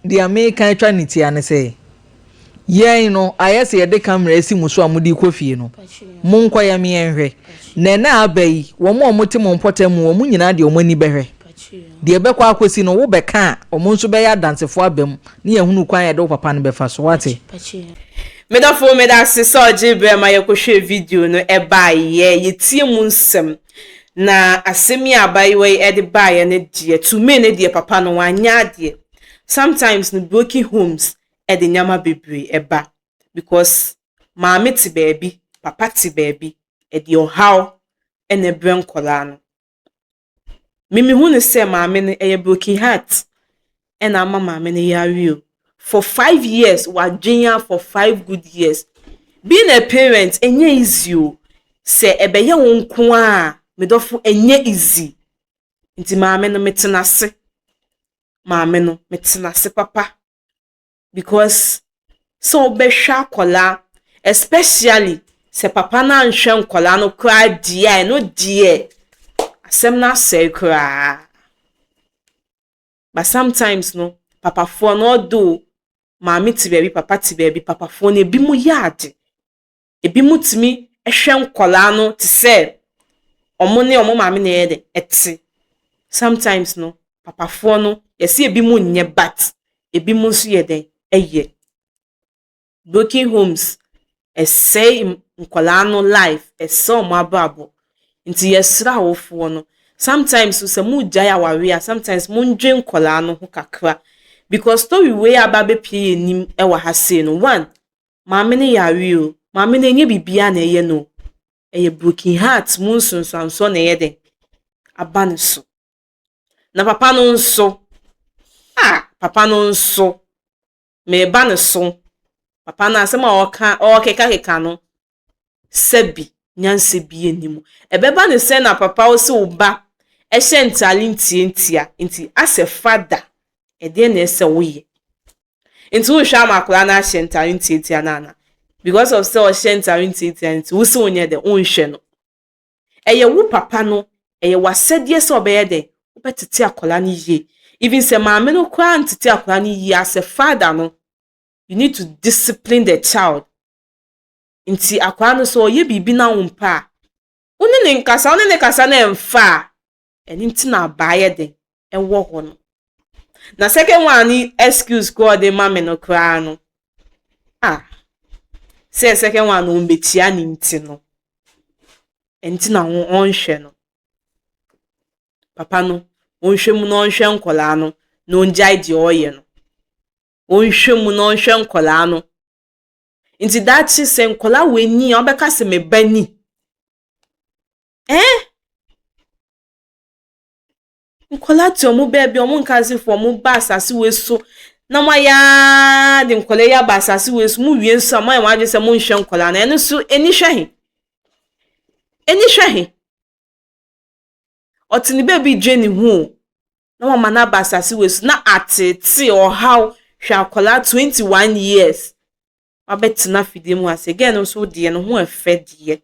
Deɛ mereka atwa ne tia ne sɛ, yɛn no, ayɛ sɛ yɛde camera asi mo so a mode rekɔ fie no, monkɔ yɛ me yɛnhwɛ. Na ɛnnɛ a aba yi, wɔn a wɔte mo mpɔtam mu, wɔn nyinaa de wɔn ani bɛhwɛ. Deɛ ɛbɛkɔ akɔsi no, wobɛka a, wɔn nso bɛyɛ adansefoɔ aba mu ne yɛahunu kwan a yɛde wo papa no bɛfa so. Woate? Me dɔfo meda ase sɛ ɔgye berɛ ma yɛkɔhwɛɛ video no ɛbaeɛ yɛtie mu nsɛm na asɛm yi a abayewa yi ɛde baeɛ no deɛ to me no deɛ papa no wanyɛ adeɛ sometimes no broken homes ɛde nneɛma bebree ɛba because maame te baabi papa te baabi ɛde ɔhaw ɛna ɛbrɛ nkɔlaa no. Me mehu no sɛ maame no ɛyɛ broken heart ɛna ama maame no yare o. For 5 years wadwen a for 5 good years. Being a parent ɛnyɛ easy o. Sɛ ɛbɛyɛ wo nko a medɔfo ɛnyɛ easy. Nti maame no metena ase. Maame no metena ase papa because sɛ wobɛhwɛ akwadaa, especially sɛ papa no anhwɛ nkwadaa no koraa deɛ a, ɛno deɛ asɛm no asɛe koraa. But sometimes no, papafoɔ no, although maame te baabi, papa te baabi, papafoɔ no ebi mo yɛ ade. Ebi mo tumi hwɛ nkwadaa no te sɛ ɔmo ne ɔmo maame na ɛyɛ dɛ ɛte. Sometimes no, papafoɔ no yɛsi ebi mo nyɛ, but ebi mo nso yɛ dɛ ɛyɛ. Broken homes ɛsɛe nkwadaa no life, ɛsɛe ɔmo abrabɔ. Nti yɛsrɛ awofoɔ no, sometimes sɛ mo gyae aware a, sometimes mondwe nkwadaa no ho kakra because story wei aba abɛpie yɛn anim ɛwɔ ha sei no, one, maame no yare o, maame no ɛnyɛ biribiara na ɛyɛ no, ɛyɛ broken heart mu nsonsansoɔ na ɛyɛ dɛ aba ne so. Na papa no nso, ah, papa no nso mɛɛba ne so. Papa no asɛm a ɔka ɔrekekakeka no, sɛbi nyansa bi anim. Ɛbɛba ne sɛ na papa wo sɛ wo ba ɛhyɛ ntaale ntiantia nti asɛ fada ɛdeɛ na ɛsɛ woyɛ. Nti wohwɛ ama akwadaa no ahyɛ ntaale ntiantia no ana? Because of sɛ ɔhyɛ ntaale ntiantia nti wo sɛ wonyɛ dɛ wonhwɛ no. Ɛyɛ wo papa no, ɛyɛ w'asɛdeɛ sɛ ɔbɛyɛ dɛ wobɛtete akwadaa no yie. Even sɛ maame no koraa ntete akwadaa no yie, as a father no, you need to discipline the child. Nti akwadaa no sɛ ɔyɛ biribi na wo mpa a, wo ne ne nkasa, wo ne ne kasa na ɛmfa a, ɛno nti na abaa yɛ den ɛwɔ hɔ no. Na second one ni excuse koraa ɔde ma me no koraa no, ah, sɛ second one no ɔmbɛkyia ne nti no, ɛnti na ɔnhwɛ no. Papa no, ɔnhwɛ mu na ɔnhwɛ nkɔlaa no na ɔngyae deɛ ɔreyɛ no. Ɔnhwɛ mu na ɔnhwɛ nkɔlaa no. Nti daakye sɛ nkɔlaa wɔ ani a ɔbɛka sɛ me ba ni. Eh? Nkɔlaa te ɔmo baabi, ɔmo nkasefoɔ ɔmo ba asase wei so na mo ayɛ ara de nkɔlaa yi aba asase wei so, mo wie nso a mo ayɛ mo adwene sɛ monhwɛ nkɔlaa no, ɛno nso ani hwɛ he? Ani hwɛ he? Ɔte ne baabi dwe ne ho o, na wama no aba asase wei so na atete ɔhaw. Hwɛ akwadaa 21 years wabɛtena afidie mu ase. Girl no nso deɛ ne ho ɛfɛ deɛ.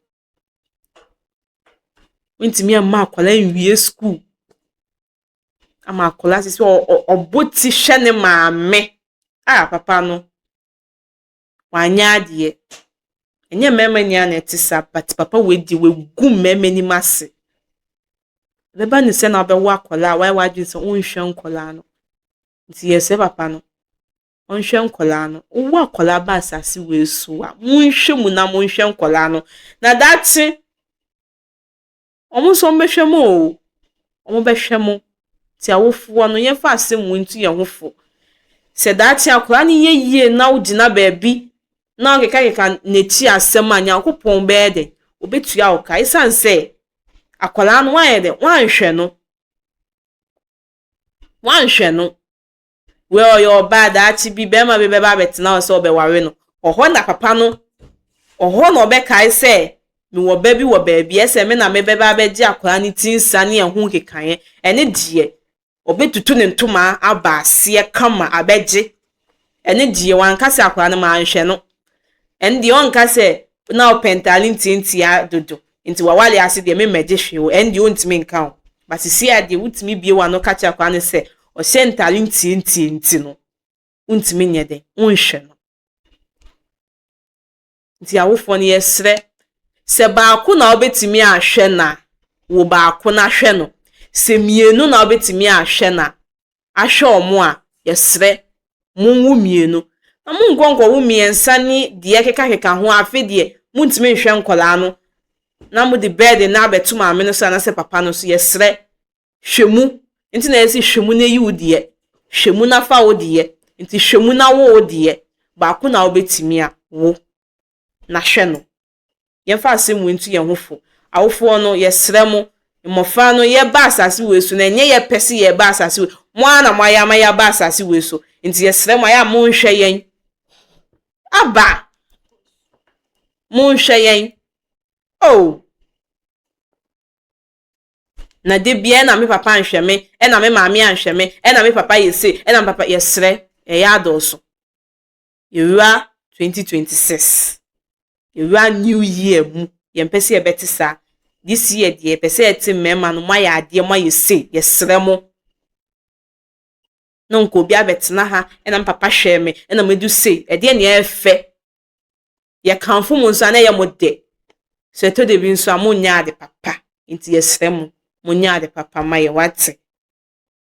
Wontumi amma akwadaa nwie school ama akwadaa sisi ɔbɔ ti hwɛ ne maame a papa no wanyɛ adeɛ. Ɛnyɛ mmarima nyinaa na ɛte saa, but papa wei deɛ wagu mmarima anim ase. Ɛbɛba ne sɛ na wabɛwo akwadaa a wayɛ w'adwene sɛ wonhwɛ nkwadaa no. Nti yɛsrɛ papa no ɔnhwɛ nkwadaa no. Wowɔ akwadaa ba asase wei so a, monhwɛ mu na monhwɛ nkwadaa no. Na daakye wɔn nso wɔbɛhwɛ mo o. Wɔbɛhwɛ mo. Nti awofoɔ no, yɛmfa asɛm wei nto yɛn ho fo. Sɛ daakye akwadaa no yɛ yie na wogyina baabi na ɔkekakeka n'akyi asɛm a, Nyankopɔn bɛyɛ dɛ obetua wo ka. Esiane sɛ akwadaa no woayɛ dɛ woanhwɛ no. Woanhwɛ no. Wei ɔyɛ ɔbaa, daakye bi bɛrima bi bɛba abɛtena hɔ sɛ ɔbɛware no. Ɔhɔ na papa no, ɔhɔ na ɔbɛkae sɛ mewɔ ba bi wɔ baabi ɛsɛ me na mebɛba abɛgye akwadaa no ti nsa ne ɛho nkekaeɛ. Ɛne deɛ ɔbɛtutu ne ntoma aba aseɛ kama abɛgye. Ɛne deɛ wanka sɛ akwadaa no manhwɛ no. Ɛne deɛ ɔnka sɛ na ɔpɛ ntaale ntiantia dodo nti wawale ase deɛ memmɛgye hwee o. Ɛne deɛ ɔntumi nka o. But sisi a deɛ wotumi bie w'ano ka kyerɛ akwadaa no sɛ ɔhyɛ ntaale ntiantia nti no, wontumi nyɛ dɛ wonhwɛ no. Nti awofoɔ no yɛsrɛ sɛ baako na wobɛtumi ahwɛ na wo baako na hwɛ no. Sɛ mmienu na wobɛtumi ahwɛ na ahwɛ wɔn a, yɛsrɛ monwo mmienu. Na monkɔ nkɔwo mmiɛnsa ne deɛ ɛkekakeka ho a, afei deɛ montumi nhwɛ nkwadaa no na mode burden no abɛto maame no so anaasɛ papa no so. Yɛsrɛ, hwɛ mu. Nti na yɛse hwɛ mu na yi wo deɛ. Hwɛ mu na fa wo deɛ. Nti hwɛ mu na wo wo deɛ. Baako na wobɛtumi a, wo na hwɛ no. Yɛmfa asɛm wei nto yɛn ho fo. Awofoɔ no, yɛsrɛ mo, mmɔfra no, yɛba asase wei so no, ɛnyɛ yɛpɛ se yɛba asase wei, mo ara na moayɛ ama yɛaba asase wei so. Nti yɛsrɛ mo, ayɛ a monhwɛ yɛn. Aba! Monhwɛ yɛn. Oh! Na da biara ɛna me papa anhwɛ me, ɛna me maame anhwɛ me, ɛna me papa yɛ sei, ɛna me papa, yɛsrɛ, ɛyɛ adɔɔso. Yɛwura 2026. Yɛwura new year mu. Yɛmpɛ sɛ yɛbɛte saa. This year deɛ yɛpɛ sɛ yɛte mmarima no moayɛ adeɛ moayɛ sei. Yɛsrɛ mo. Na nka obi abɛtena ha ɛna me papa hwɛɛ me ɛna madu sei. Ɛdeɛ nea ɛfɛ. Yɛkamfo mo nso a na ɛyɛ mo dɛ. Sɛ ɛtɔ da bi nso a monyɛ ade papa. Nti yɛsrɛ mo, monyɛ ade papa ma yɛn wate.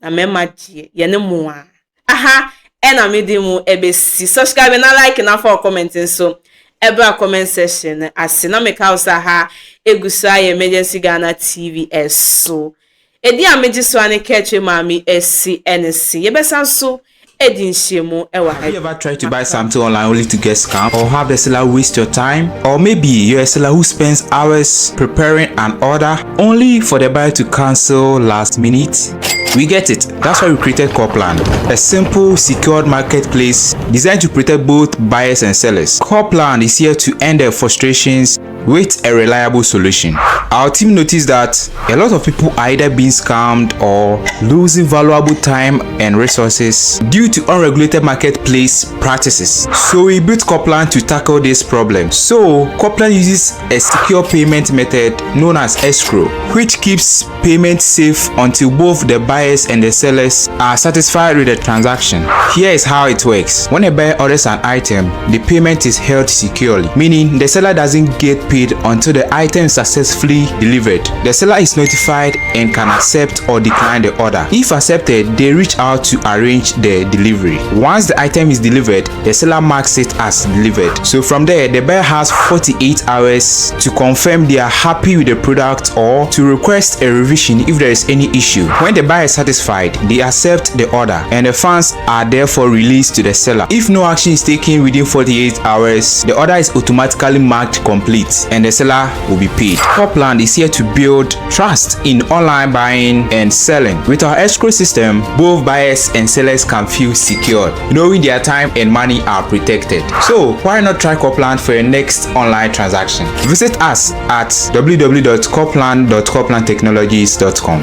Na mmarima deɛ yɛne mo a. Aha ɛna mede mu ɛbɛsi. Subscribe na like na fa comment nso ɛbra comment section no ase. Na meka wo sɛ ha egu so ayɛ Emergency Ghana TV ɛso. Edi a megye so a ne kɛtwe maame esi ɛne se. Yɛbɛsan so edi nhyiamu ɛwɔ ha. Have you ever tried to buy something online only to get scammed or have the seller waste your time? Or maybe you're a seller who spends hours preparing an order only for the buyer to cancel last minute? We get it. That's why we created Copland, a simple, secured marketplace designed to protect both buyers and sellers. Copland is here to end their frustrations with a reliable solution. Our team noticed that a lot of people are either being scammed or losing valuable time and resources due to unregulated marketplace practices. So we built Copland to tackle this problem. So Copland uses a secure payment method known as escrow, which keeps payment safe until both the buyers and the sellers are satisfied with the transaction. Here is how it works. When a buyer orders an item, the payment is held securely, meaning the seller doesn't get paid until the item is successfully delivered. The seller is notified and can accept or decline the order. If accepted, they reach out to arrange the delivery. Once the item is delivered, the seller marks it as delivered. So from there, the buyer has 48 hours to confirm they are happy with the product or to request a revision if there is any issue. When the buyer is satisfied, they accept the order and the funds are therefore released to the seller. If no action is taken within 48 hours, the order is automatically marked complete and the seller will be paid. Copland is here to build trust in online buying and selling. With our escrow system, both buyers and sellers can feel secured, knowing their time and money are protected. So why not try Copland for your next online transaction? Visit us at www.copland.coplandtechnologies.com.